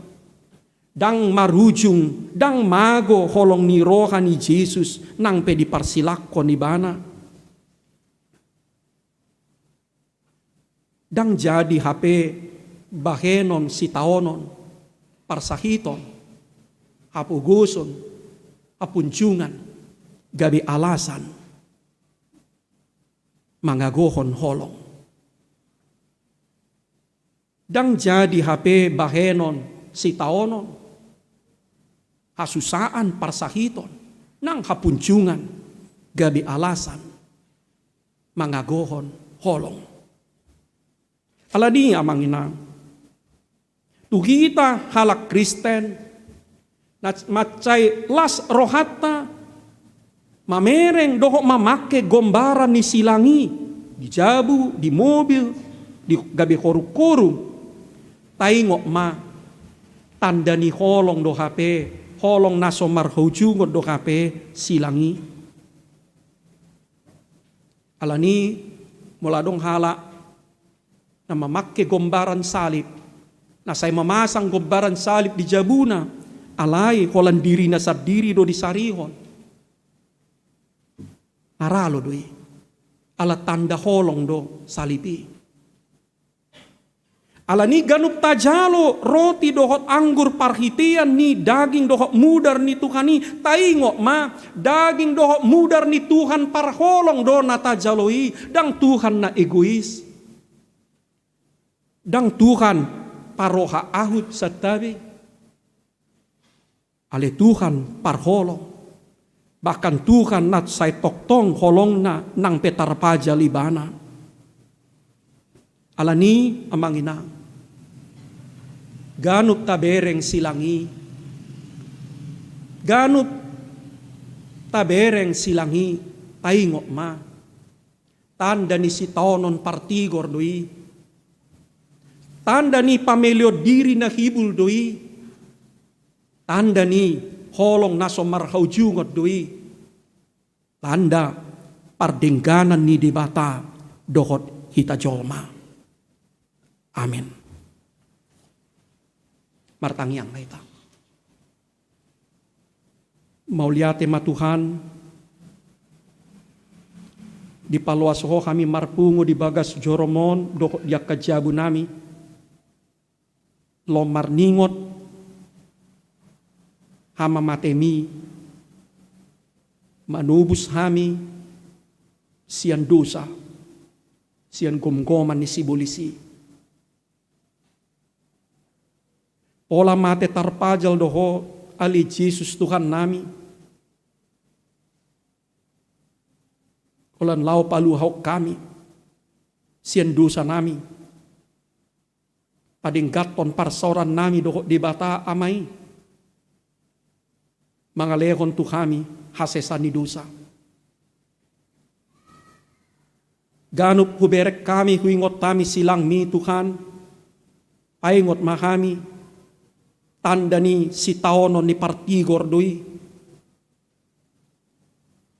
Ndang marujung, ndang mago holong ni roha ni Jesus nang pe diparsilangkon ibana. Ndang jadi hape bahenon sitaonon, parsahiton, hapogoson, hapunjungan gabe alasan mangagohon holong. Ndang jadi hape bahenon sitaonon, hasusaan, parsahiton, nang hapunjungan gabe alasan mangagohon holong. Alani i, amang inang, tu hita halak Kristen, na mansai las rohanta mamereng dohot mamangke gombaran ni silang i di jabu, di mobil, di gabe horunghoru. Taingot ma, tanda ni holong do hape, holong na so marhaujungon do hape silang i. Alani i, molo adong halak na mamangke gombaran salib, na sai mamasang gombaran salib di jabuna, alai holan dirina sandiri do disarihon, maralo do i. Ala tanda holong do salib i. Alani i, ganup tajalo roti dohot anggur parhitean ni daging dohot mudar ni Tuhan i, taingot ma, daging dohot mudar ni Tuhan parholong do na tajalo i, ndang Tuhan na egois. Ndang Tuhan parroha ahut santabi. Alai Tuhan parholong. Bahkan Tuhan na sai tongtong holongna nang pe tarpajal ibana. Alani i, amang inang, ganup tabereng silang i, ganup tabereng silang i, taingot ma, tanda ni sitaonon partigor do i, tanda ni pameleon diri na hibul do i, tanda ni holong na so marhaujungon do i, tanda pardengganan ni Debata dohot hita jolma. Amen. Martangiang ma hita. Mauliate ma Tuhan, dipaloas Ho hami marpungu di bagas joroM on dohot di angka jabunami. Lam marningot hamamatemi manobus hami sian dosa, sian gomgoman ni sibolis i. Pola mate tarpajal do Ho, ale Jesus Tuhannami, holan laho paluahon hami sian dosanami, padengganhon parsaorannami dohot Debata Ama i. mangalehon tu hami hasesaan ni dosa. Ganup hubereng hami, huingot hami silangmi, Tuhan, paingot ma hami, tanda ni sitaonon ni partigor do i.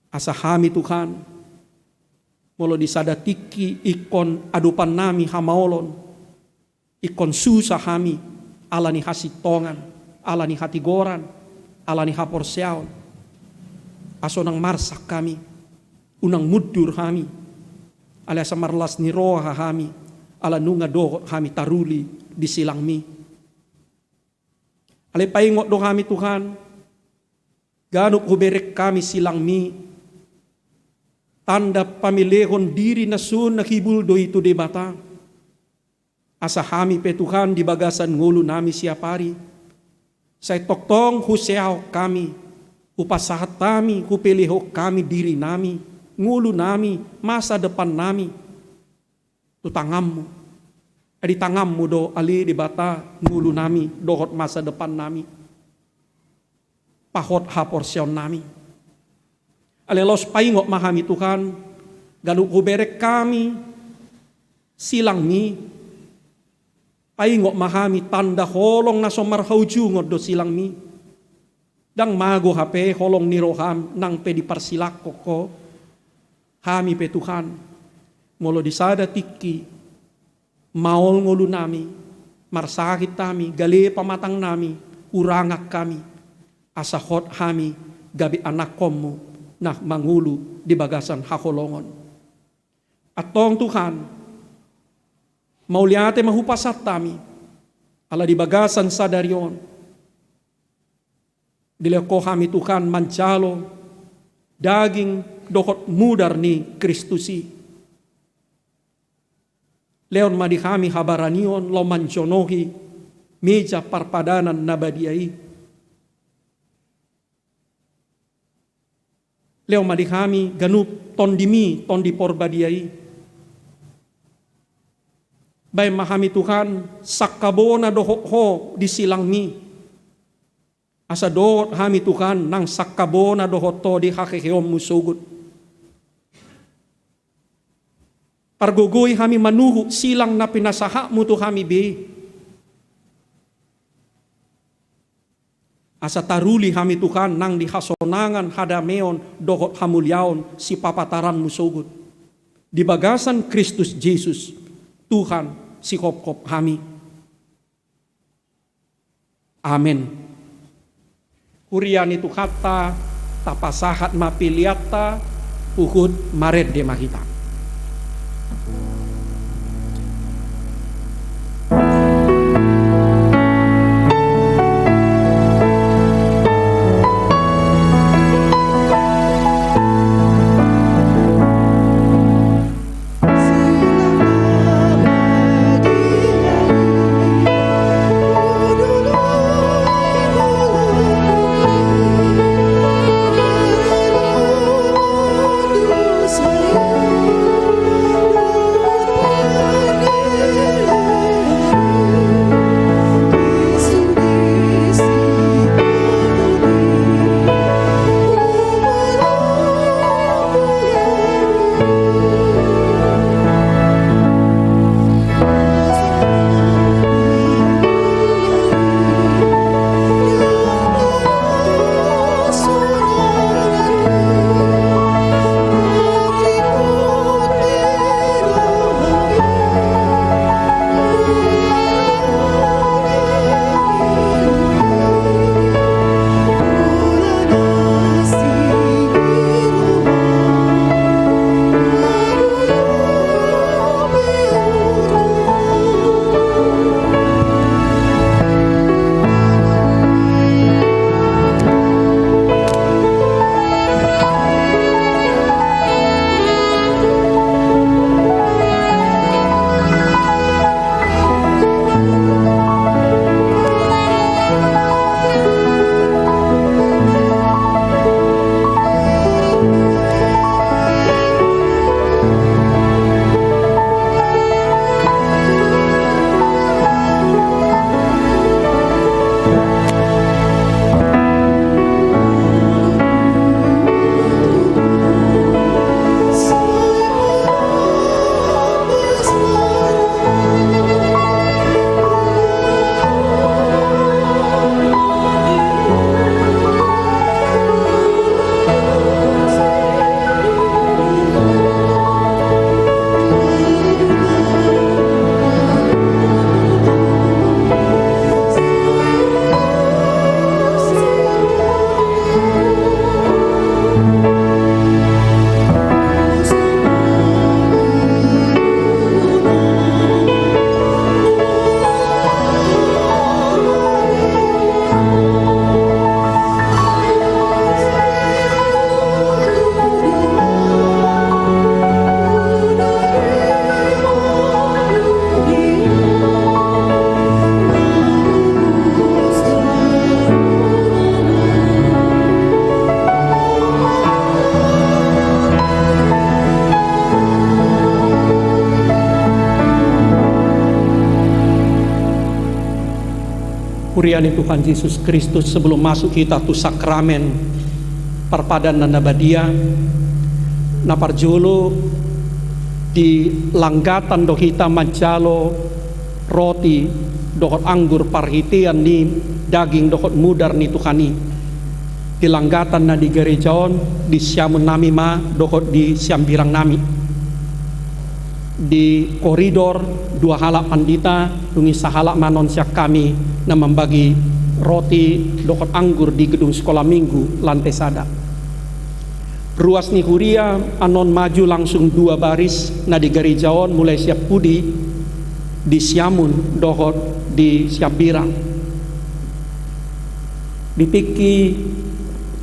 Asa hami, Tuhan, molo di sada tingki ingkon adopannami hamaolon, ingkon susa hami ala ni hasintongan, ala ni hatigoran, ala ni haporseaon, asa unang marsak hami, unang mundur hami, alai asa marlas ni roha hami, ala nunga dohot hami taruli di silangmi. Alai paingot do hami, Tuhan, ganup hubereng hami silangmi, tanda pamelehon diri na sun na hibul do i tu Debata. Asa hami pe, Tuhan, di bagasan ngolunami siapari, sai tongtong huseahon hami, hupasahat hami, hupelehon hami dirinami, ngolunami, masa depannami tu tanganmu. Ai di tanganmu do ale Debata ngolunami dohot masa depannami, pahot haporseaonnami. Alai laos paingot ma hami, Tuhan, ganup hubereng hami silangmi, paingot ma hami, tanda holong na so marhaujungon do silangmi. Ndang mago hape holong ni roham nang pe diparsilangkon ho. Hami pe, Tuhan, molo di sada tingki maol ngolunami, marsahit hami, gale pamatangnami, hurangan hami, asa hot hami gabe anakkonmu na mangolu di bagasan haholongon. Antong, Tuhan, mauliate ma hupasahat hami, ala di bagasan sadari on dilehon ho hami, Tuhan, manjalo daging dohot mudar ni Kristus i. Lehon ma di hami habaranion laho manjonohi meja parpadanan na badia i. Lehon ma di hami ganup tondimi, Tondi Porbadia i. Baen ma hami, Tuhan, sangkabona dohot ho di silangmi, asa dohot hami, Tuhan, nang sangkabona dohot ho di haheheonmu sogot. Pargogoi hami manuhuk silang na pinasahatmu tu hami be, asa taruli hami, Tuhan, nang di hasonangan, hadameon dohot hamuliaon sipapataranmu sogot. Di bagasan Kristus Jesus, Tuhan, sihophophami. Amen. Huria ni Tuhanta, tapasahat ma peleanta, huhut marende ma hita. Huria ni Tuhan Jesus Kristus, sebelum masuk hita tu sakramen parpadanan na badia, na parjolo di langgatan do hita manjalo roti dohot anggur parhitean ni daging dohot mudar ni Tuhan i. Di langgatan na di gareja on, di siamun nami ma dohot di siambirang nami. Di koridor dua halak pandita, dung i sahalak ma annon sian hami na mambagi roti dohot anggur di gedung sekolah minggu lantai sada. Ruas ni huria annon maju langsung dua baris na di gareja on, mulai sian pudi, di siamun dohot di siambirang. Di tingki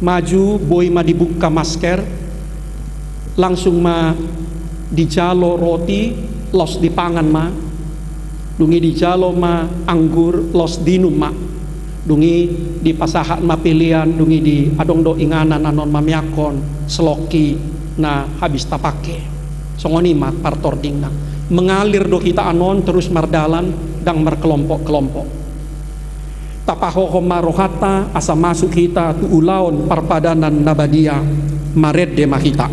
maju boi ma dibuka masker, langsung ma dijalo roti, laos dipangan ma, dung i dijalo ma anggur, laos diinum ma, dung i dipasahat ma pelean, dung i di adong do inganan annon mamiakhon seloki na habis tapake. Songon i ma partordingna. Mengalir do hita annon terus mardalan, ndang markelompok-kelompok. Tapahohom ma rohanta asa masuk hita tu ulaon parpadanan na badia. Marende ma hita.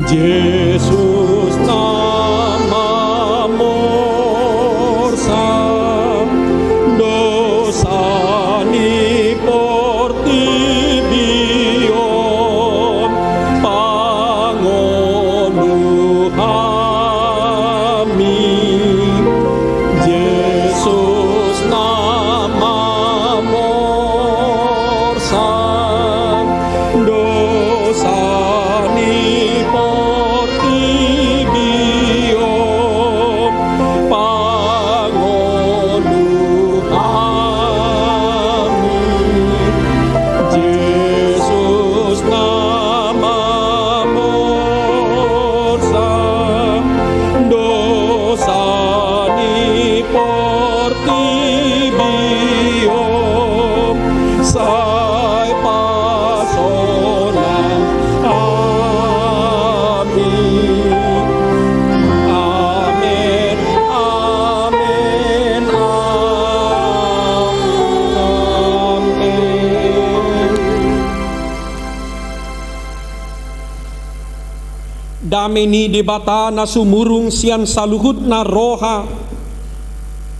Jesus na mamorsan dosa ni portibi on, pangolu hami. Jesus na mamorsan dosa ni portibi on, pangolu hami. Jesus na mamorsan dosa ni portibi on, sai pasona hami. Amen, amen, amen. Dame ni Debata na sumurung sian saluhutna roha,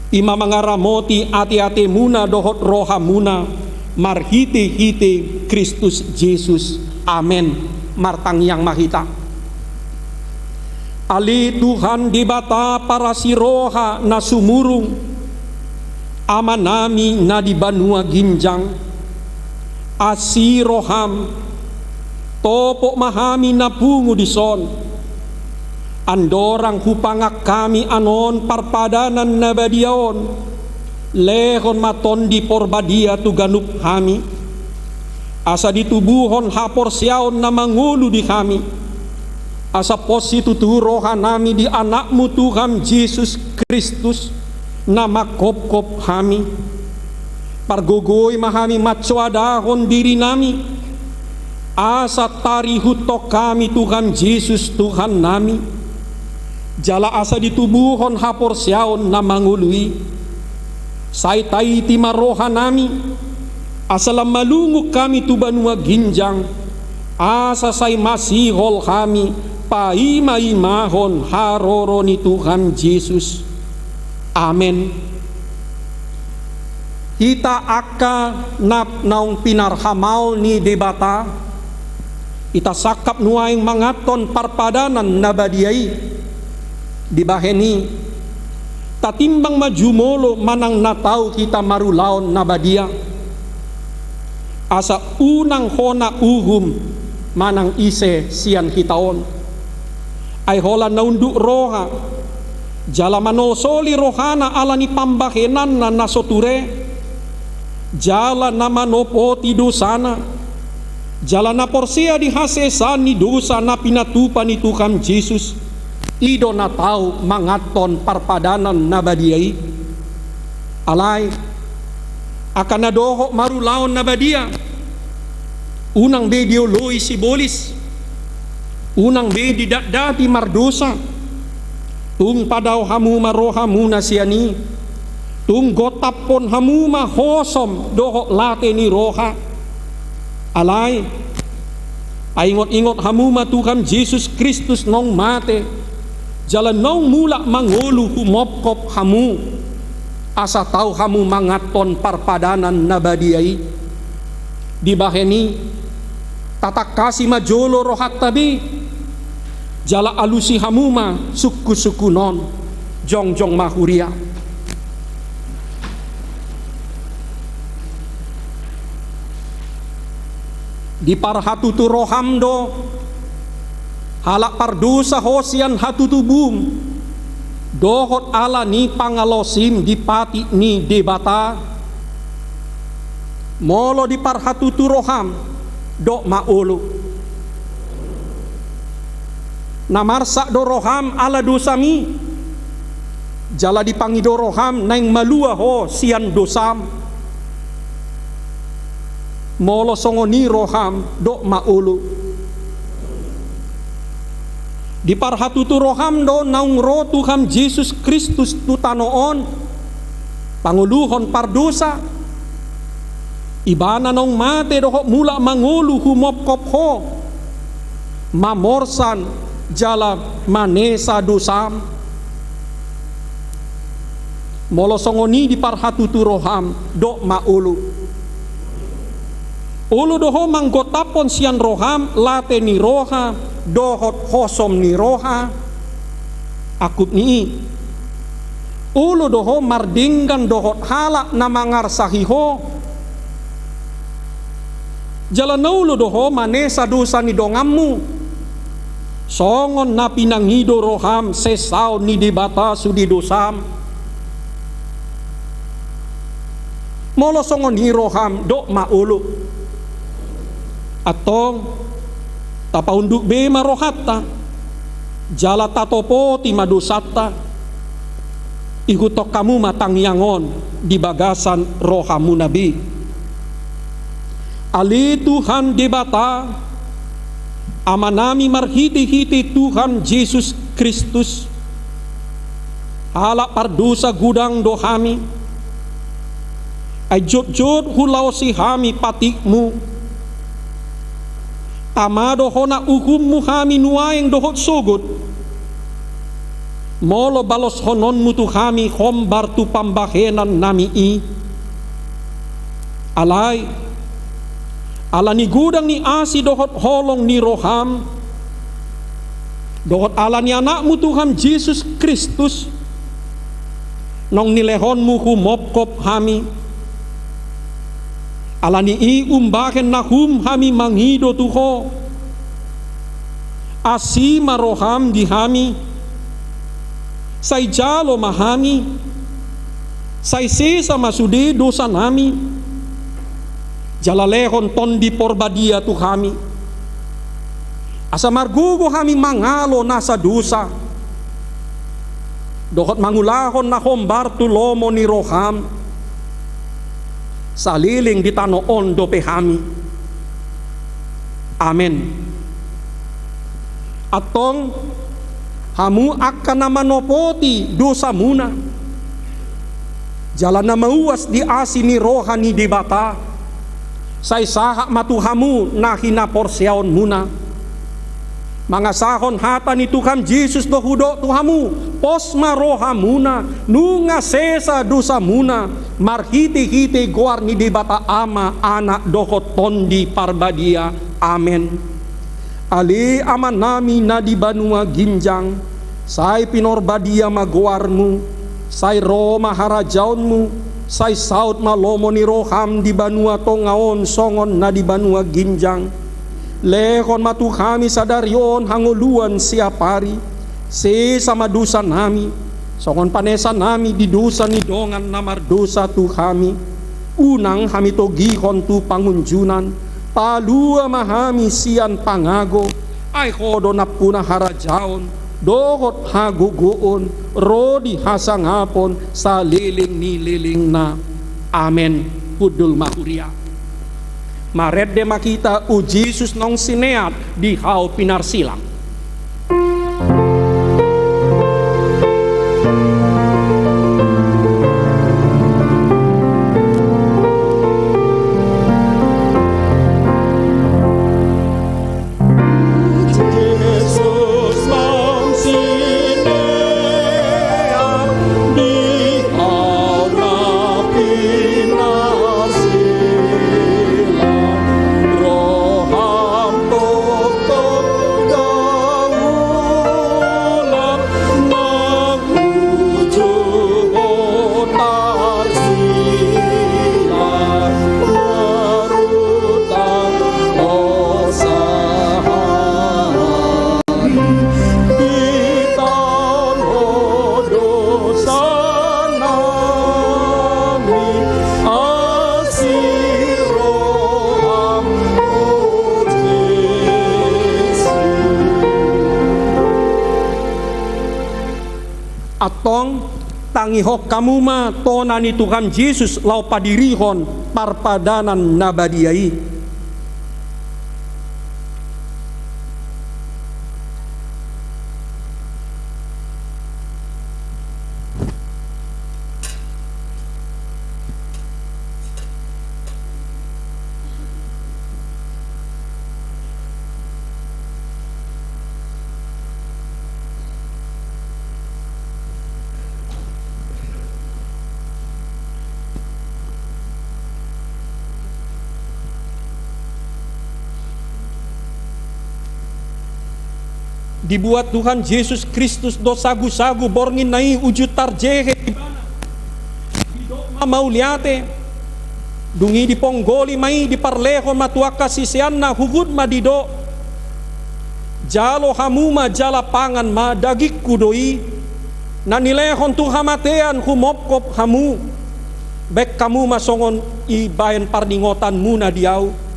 i ma mangaramoti ateatemuna dohot rohamuna, marhitehite Kristus Jesus. Amen. Martangiang ma hita. Ale Tuhan Debata parasi roha na sumurung, Amanami na di banua ginjang, asi roham, topot ma hami na pungu dison. Andorang hupangan hami annon parpadanan na badia on, lehon ma Tondi Porbadia tu ganup hami, asa ditubuhon haporseaon na mangolu di hami, asa pos situtu rohanami di Anakmu Tuhan Jesus Kristus, na manghophop hami. Pargogoi ma hami mansoadahon dirinami, asa tarihuthon hami Tuhan Jesus Tuhannami, jala asa ditubuhon haporseaon na mangolu i. Sai taiti ma rohanami, asa lam malungun hami tu banua ginjang, asa sai masihol hami paimaimahon haroro ni Tuhan Jesus. Amen. Hita angka na naung pinarhamaol ni Debata, hita sangkap nuaeng manganhon parpadanan na badia i. Dibahen i, tatimbang ma jumolo manang na tau hita marulaon na badia, asa unang hona uhum manang ise sian hita on. Ai holan na unduk roha, jala manosoli rohana ala ni pambahenanna na so ture, jala na manopoti dosana, jala na porsea di hasesaan ni dosa na pinatupa ni Tuhan Jesus, I do na tau manganhon parpadanan na badia i. Alai, angka na dohot marulaon na badia, unang be dioloi sibolis, unang be didatdati mardosa. Tung padao hamu ma rohamuna sian i, tung gontaphon hamu ma hosom dohot late ni roha. Alai, paingot-ingot hamu ma Tuhan Jesus Kristus naung mate, jala naung mulak mangolu humopkop hamu, asa tau hamu manganhon parpadanan na badia i. Dibahen i, tatangkasi ma jolo rohanta be, jala alusi hamu ma sungkun-sungkun on. Jongjong ma huria. Diparhatutu roham do, halak pardosa ho sian hatutubum, dohot ala ni pangalaosim di patik ni Debata. Molo diparhatutu roham, dok ma olo. Na marsak do roham ala dosam i, jala dipangido roham naeng malua ho sian dosam. Molo songon i roham, dok ma olo. Diparhatutu roham do naung ro Tuhan Jesus Kristus tu tano on, pangoluhon pardosa. Ibana naung mate dohot mulak mangolu humopkop ho, mamorsan jala manesa dosam. Molo songon i diparhatutu roham, dok ma olo. Olo do ho manggontaphon sian roham late ni roha dohot hosom ni roha. Angkup ni i, olo do ho mardenggan dohot halak na mangarsahi ho. Jala na olo do ho manesa dosa ni donganmu, songon na pinangido roham sesaon ni Debata sude dosam. Molo songon i roham, dok ma olo. Antong, tapaunduk be ma rohanta, jala tatopoti ma dosanta. Ihuthon hamu ma tangiang on di bagasan rohamuna be. Ale Tuhan Debata, Amanami marhitehite Tuhan Jesus Kristus, halak pardosa godang do hami, ai jotjot hulaosi hami patikmu. Tama do hona uhummu hami nuaeng dohot sogot. Molo baloshononmu tu hami hombar tu pambahenannami i. Alai, ala ni godang ni asi dohot holong ni roham, dohot ala ni Anakmu Tuhan Jesus Kristus, naung nilehonmu humopkop hami. Ala ni i umbahen na hum hami mangido tu Ho. Asi ma roham di hami. Sai jalo ma hami. Sai sesa ma sude dosanami. Jala lehon Tondi Porbadia tu hami. Asa margogo hami mangalo nasa dosa. Dohot mangulahon na hombar tu lomo ni roham. Saleleng di tano on dope hami. Amen. Antong, hamu angka na manopoti dosamuna, jala na mauas di asi ni roha ni Debata, sai sahat ma tu hamu na hinaporseaonmuna. Mangasahon hata ni Tuhan Jesus do hudok tu hamu, pos ma rohamuna, nunga sesa dosamuna, marhitehite goar ni Debata Ama, Anak dohot Tondi Parbadia. Amen. Ale Amanami na di banua ginjang, sai pinorbadia ma goarmu, sai ro ma harajaonmu, sai saut ma lomo ni roham di banua tonga on songon na di banua ginjang. Lehon ma tu hami sadari on hangoluan siapari, sesa ma dosanami, songon panesanami di dosa ni dongan na mardosa tu hami. Unang hami togihon tu pangunjunan, palua ma hami sian pangago, ai Ho do nampuna harajaon, dohot hagogoon ro di hasangapon saleleng ni lelengna. Amen. Hundul ma huria. Marende ma hita, o Jesus naung sineat di hau pinarsilang. Antong, tangihon hamu ma tona ni Tuhan Jesus laho padirihon parpadanan na badia i. Dibuat Tuhan Jesus Kristus do sagusagu borngin na i uju tarjehe ibana. Didok ma mauliate. Dung i diponggoli ma i, diparlehon ma tu angka siseanna, huhut ma didok: Jalo hamu ma jala pangan ma, dagingku do i, na nilehon tu hamatean humopkop hamu. Baen hamu ma songon i bahen parningotanmuna di ahu.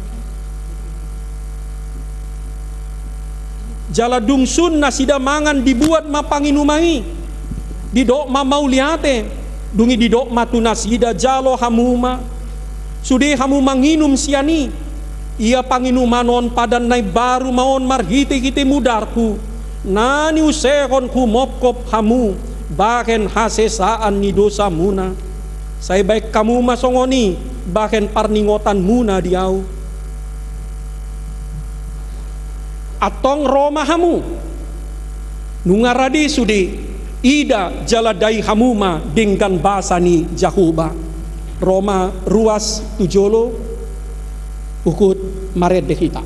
Jala dung sun nasida mangan, dibuat ma panginuman i. Didok ma mauliate. Dung i didok ma tu nasida: Jalo hamu ma sude hamu manginum sian i. Ia panginuman on padan na imbaru ma on marhitehite mudarhu, na niusehon humopkop hamu bahen hasesaan ni dosamuna. Sai baen hamu ma songon i bahen parningotanmuna di ahu. Antong ro ma hamu. Nunga rade sude, ida jala dai hamu ma denggan basa ni Jahowa. Ro ma ruas tu jolo, huhut marende hita.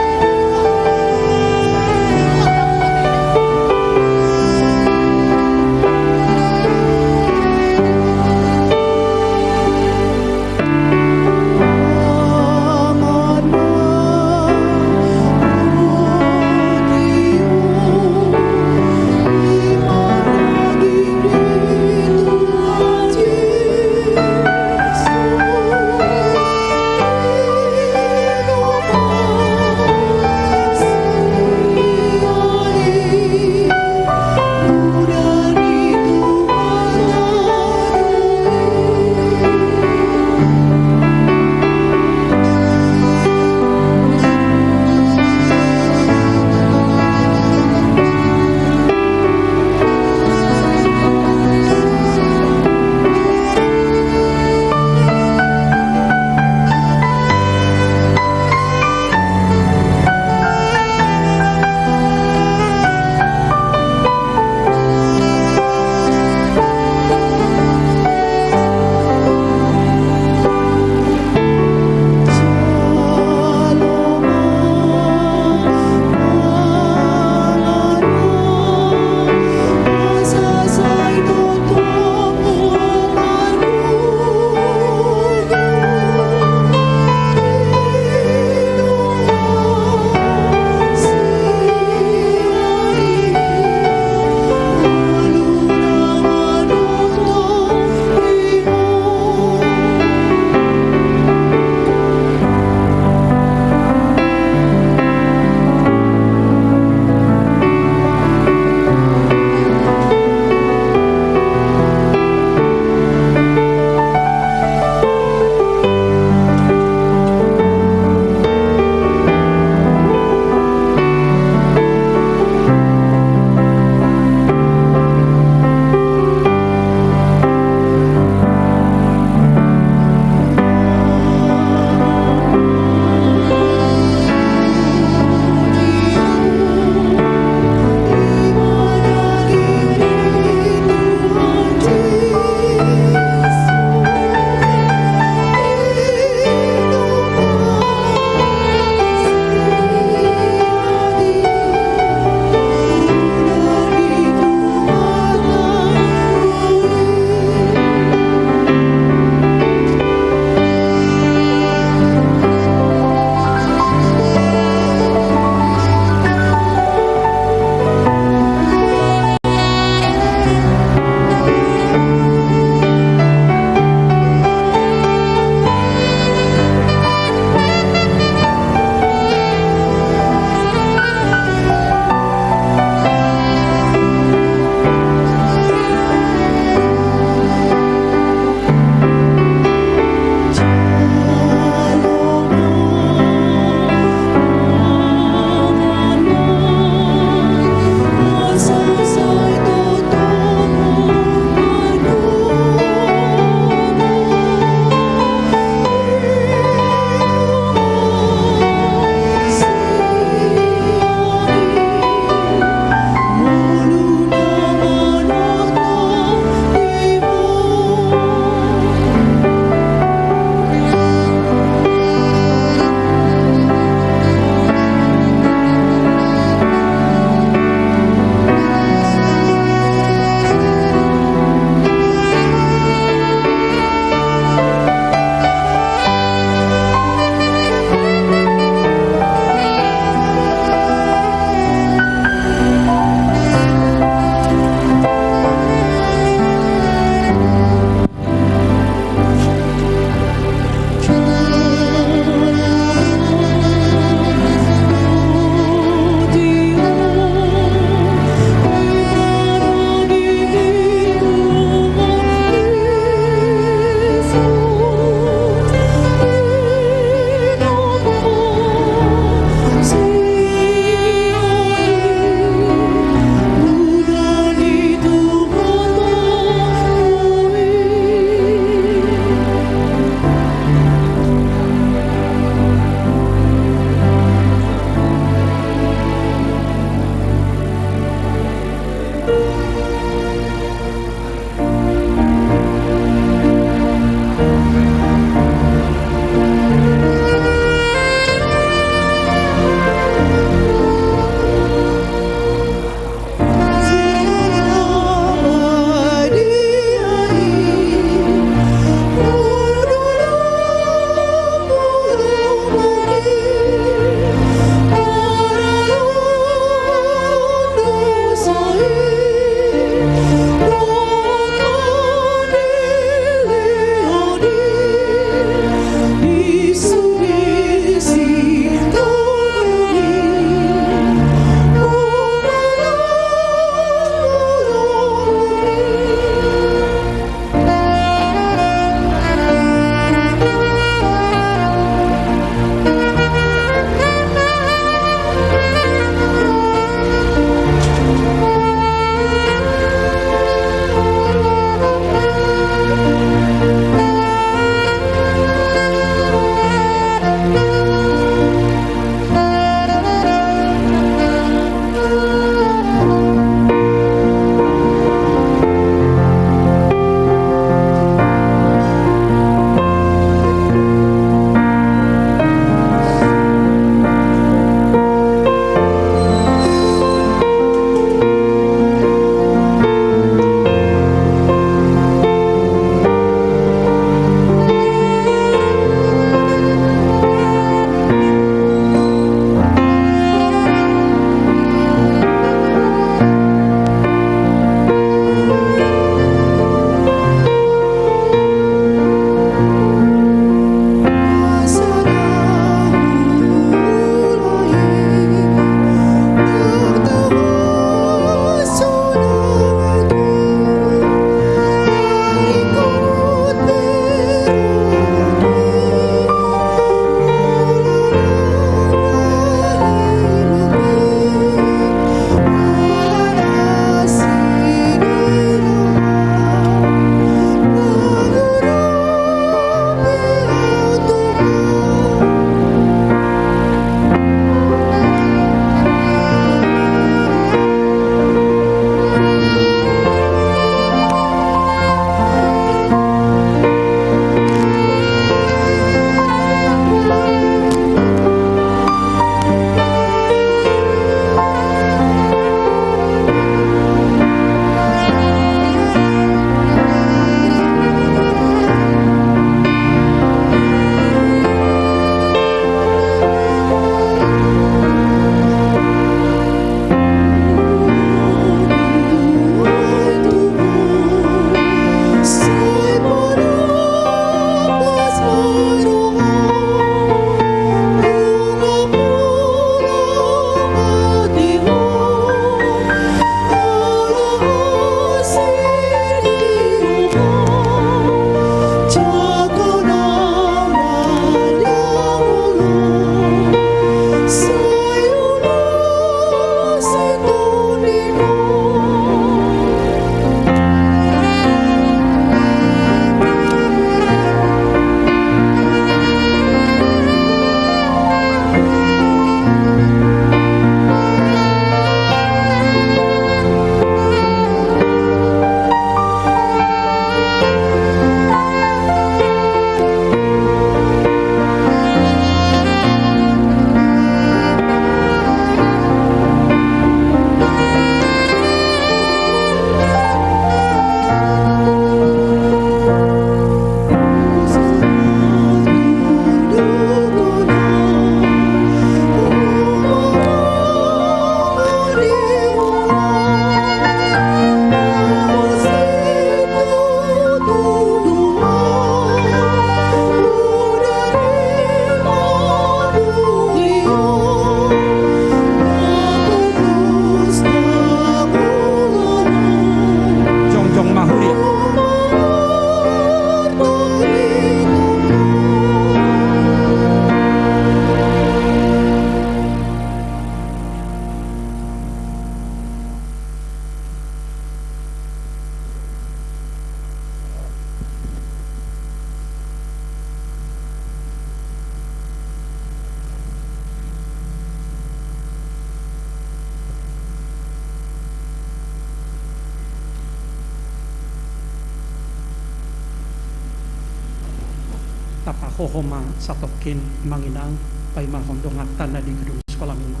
Tapahohom ma satongkin, Amang Inang, paimahon donganta na di gedung Sekolah Minggu.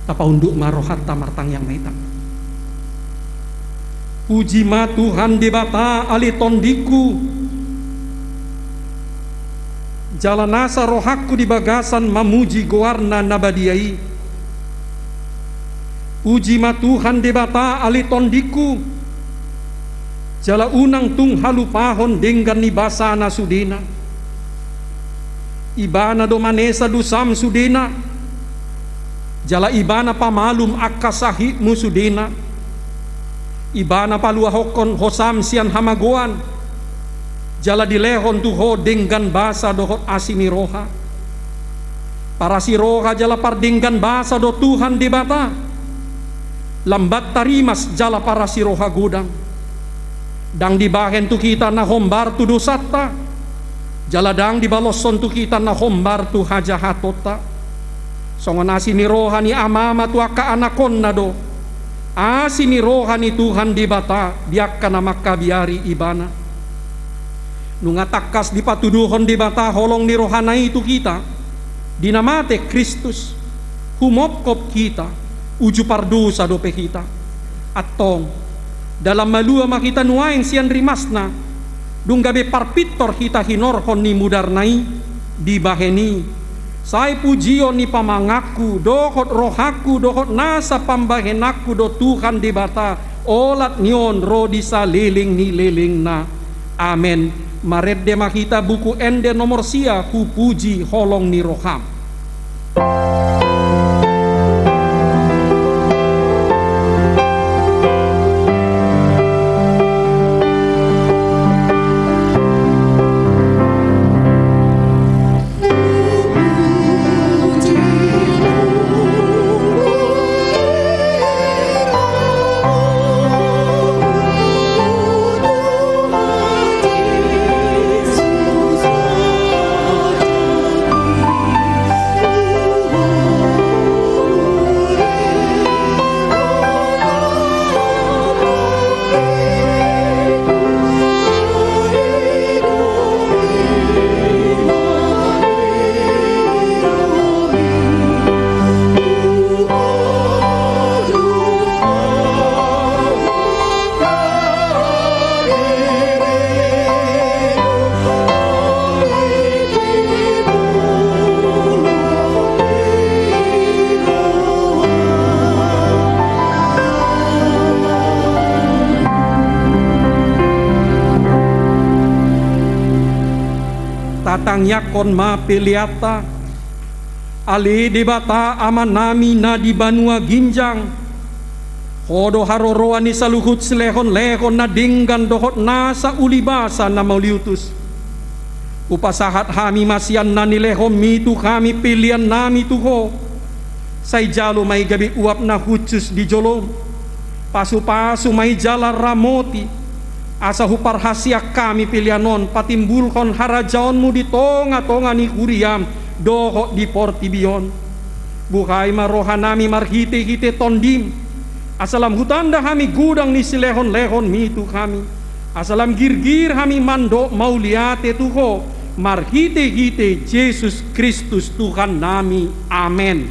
Tapaunduk ma rohanta, martangiang ma hita. Puji ma Tuhan Debata ale tondingku, jala nasa rohangku di bagasan mamuji goarna na badia i. Puji ma Tuhan Debata ale tondingku, jala unang tung halupahon denggan ni basana sudena. Ibana do manesa dosam sudena, jala Ibana pamalum angka sahitmu sudena. Ibana paluahonkon hosam sian hamagoan, jala dilehon tu ho denggan basa dohot asi ni roha. Parasi roha jala pardenggan basa do Tuhan Debata, lambat tarimas jala parasi roha godang. Ndang dibahen tu hita na hombar tu dosanta, jala ndang dibaloshon tu hita na hombar tu hajahatonta. Songon asi ni roha ni amama tu angka anakonna do asi ni roha ni Tuhan Debata di angka na mangkabiari Ibana. Nunga tangkas dipatuduhon Debata holong ni rohana i tu hita di na mate Kristus, humopkop hita, uju pardosa dope hita. Antong, dalan malua ma hita nuaeng sian rimasna, dung gabe parpintor hita hinorhon ni mudarna i. Dibahen i, sai pujion ni pamanganku dohot rohangku dohot nasa pambahenanku do Tuhan Debata, olat ni on ro di saleleng ni lelengna. Amen. Marende ma hita Buku Ende nomor sia, Hupuji Holong ni Roham. Tatangiangkon ma peleanta. Ale Debata Amanami na di banua ginjang, Ho do haroroan ni saluhut silehonlehon na denggan dohot nasa ulibasa na mauliutus. Hupasahat hami ma sian na nilehonMi tu hami peleannami tu Ho. Sai jalo ma i gabe uap na hushus di joloM. Pasupasu ma i jala ramoti, asa huparhaseang hami pelean on patimbulhon harajaonMu di tongatonga ni huriaM dohot di portibi on. Buhai ma rohanami marhitehite TondiM, asa lam hutanda hami godang ni silehonlehonMi tu hami, asa lam girgir hami mandok mauliate tu Ho, marhitehite Jesus Kristus Tuhannami. Amen.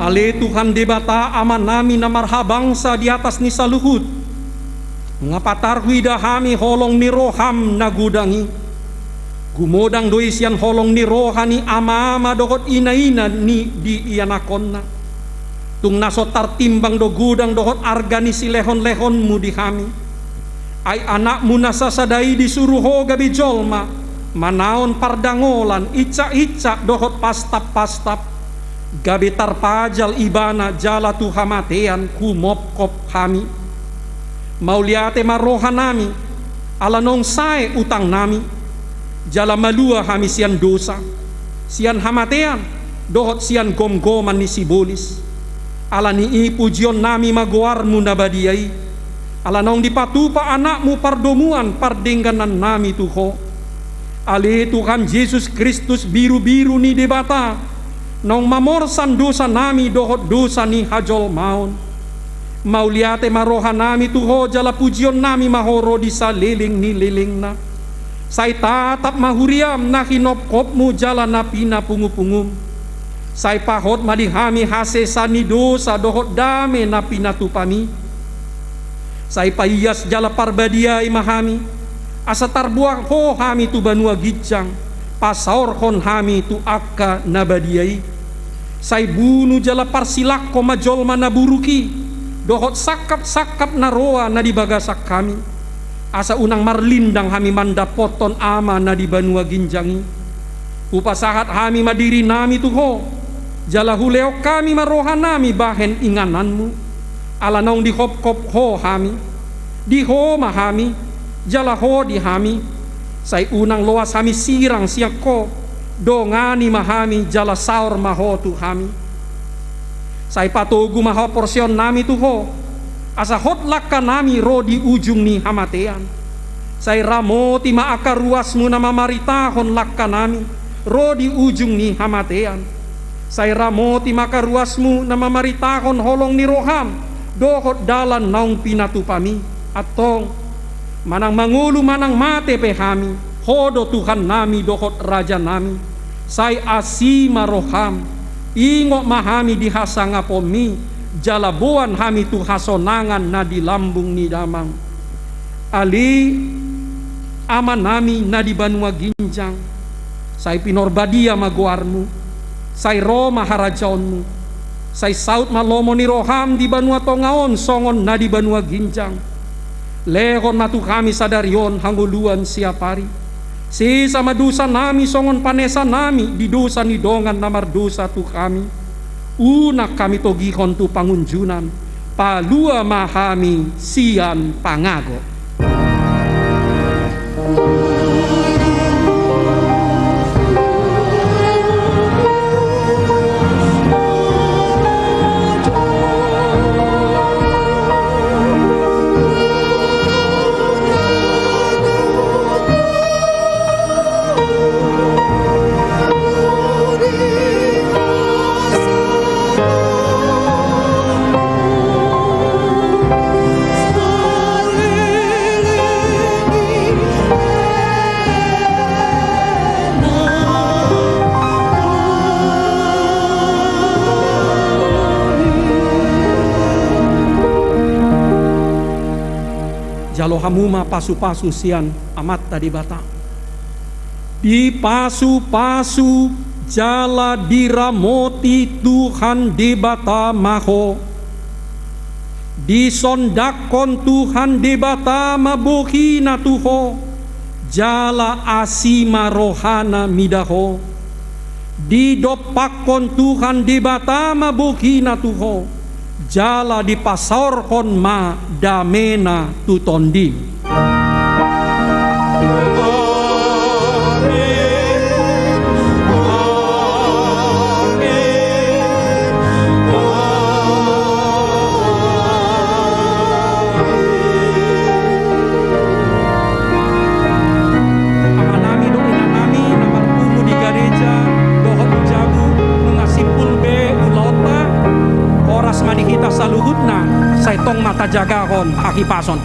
Ale Tuhan Debata Amanami na marhabangsa di atas ni saluhut, nunga patar huida hami holong ni rohaM na godang i. Gumodang do i sian holong ni roha ni amaama dohot inaina ni di ianakhonna. Tung na so tartimbang do godang dohot arga ni silehonlehonMu di hami. Ai AnakMu na sasada i disuru Ho gabe jolma, Manaon pardangolan, incak-incak dohot pastap-pastap, gabe tarpajal ibana jala tu hamatean humopkop hami. Mauliate ma rohanami, ala naung sae utangnami, jala malua hami sian dosa, sian hamatean, dohot sian gomgoman ni sibolis. Ala ni i pujionnami ma goarmu na badia i, ala naung dipatupa Anakmu pardomuan pardengganannami tu Ho. Ale Tuhan Jesus Kristus, birubiru ni Debata, naung mamorsan dosanami dohot dosa ni hajolmaon. Mauliate ma rohanami tu Ho jala pujionnami ma Ho ro di saleleng ni lelengna. Sai tatap ma huriam na hinopkopmu jala na pinapungupungum. Sai pahot ma di hami hasesaan ni dosa dohot dame na pinatupami. Sai paias jala parbadiai ma hami, asa tarboan Ho hami tu banua ginjang, pasaorhon hami tu angka na badia i. Sai bunu jala parsilangkon ma jolma na buruk i, dohot sangkap-sangkap na roa na di bagasan hami, asa unang marlindang hami mandapothon Ama na di banua ginjang i. Hupasahat hami ma dirinami tu Ho, jala hulehon hami ma rohanami bahen ingananmu, ala naung dihopkop Ho hami. Di Ho ma hami, jala Ho di hami. Sai unang loas hami sirang sian Ho, dongani ma hami jala saor ma Ho tu hami. Sai patogu ma haporseaonnami tu Ho, asa hot langkanami ro di ujung ni hamatean. Sai ramoti ma angka ruasmu na mamaritahon langkanami ro di ujung ni hamatean. Sai ramoti ma angka ruasmu na mamaritahon holong ni roham dohot dalan naung pinatupami. Antong, manang mangolu manang mate pe hami, Ho do Tuhannami dohot Rajanami. Sai asi ma roham, ingot ma hami di hasangaponmi, jala boan hami tu hasonangan na di lambung ni Damang. Ale Amanami na di banua ginjang, sai pinarbadia ma goarmu, sai ro ma harajaonmu, sai saut ma lomo ni roham di banua tonga on songon na di banua ginjang. Lehon ma tu hami sadari on hangoluan siapari. Sesa ma dosanami songon panesanami di dosa ni dongan na mardosa tu hami. Unang hami togihon tu pangunjunan, palua ma hami sian pangago. Jalo hamu ma pasupasu sian Amanta Debata. Dipasupasu jala diramoti Tuhan Debata ma ho. Disondangkon Tuhan Debata ma bohina tu ho, jala asi ma rohana mida ho. Didompakkon Tuhan Debata ma bohina tu ho, jala dipasaorhon ma damena tu tondim. Amanami dohot inanami na marpungu di gareja dohot di jabu, nunga simpul be ulaonta, horas ma di hita saluhutna, sai tong ma tajagahon hahipason.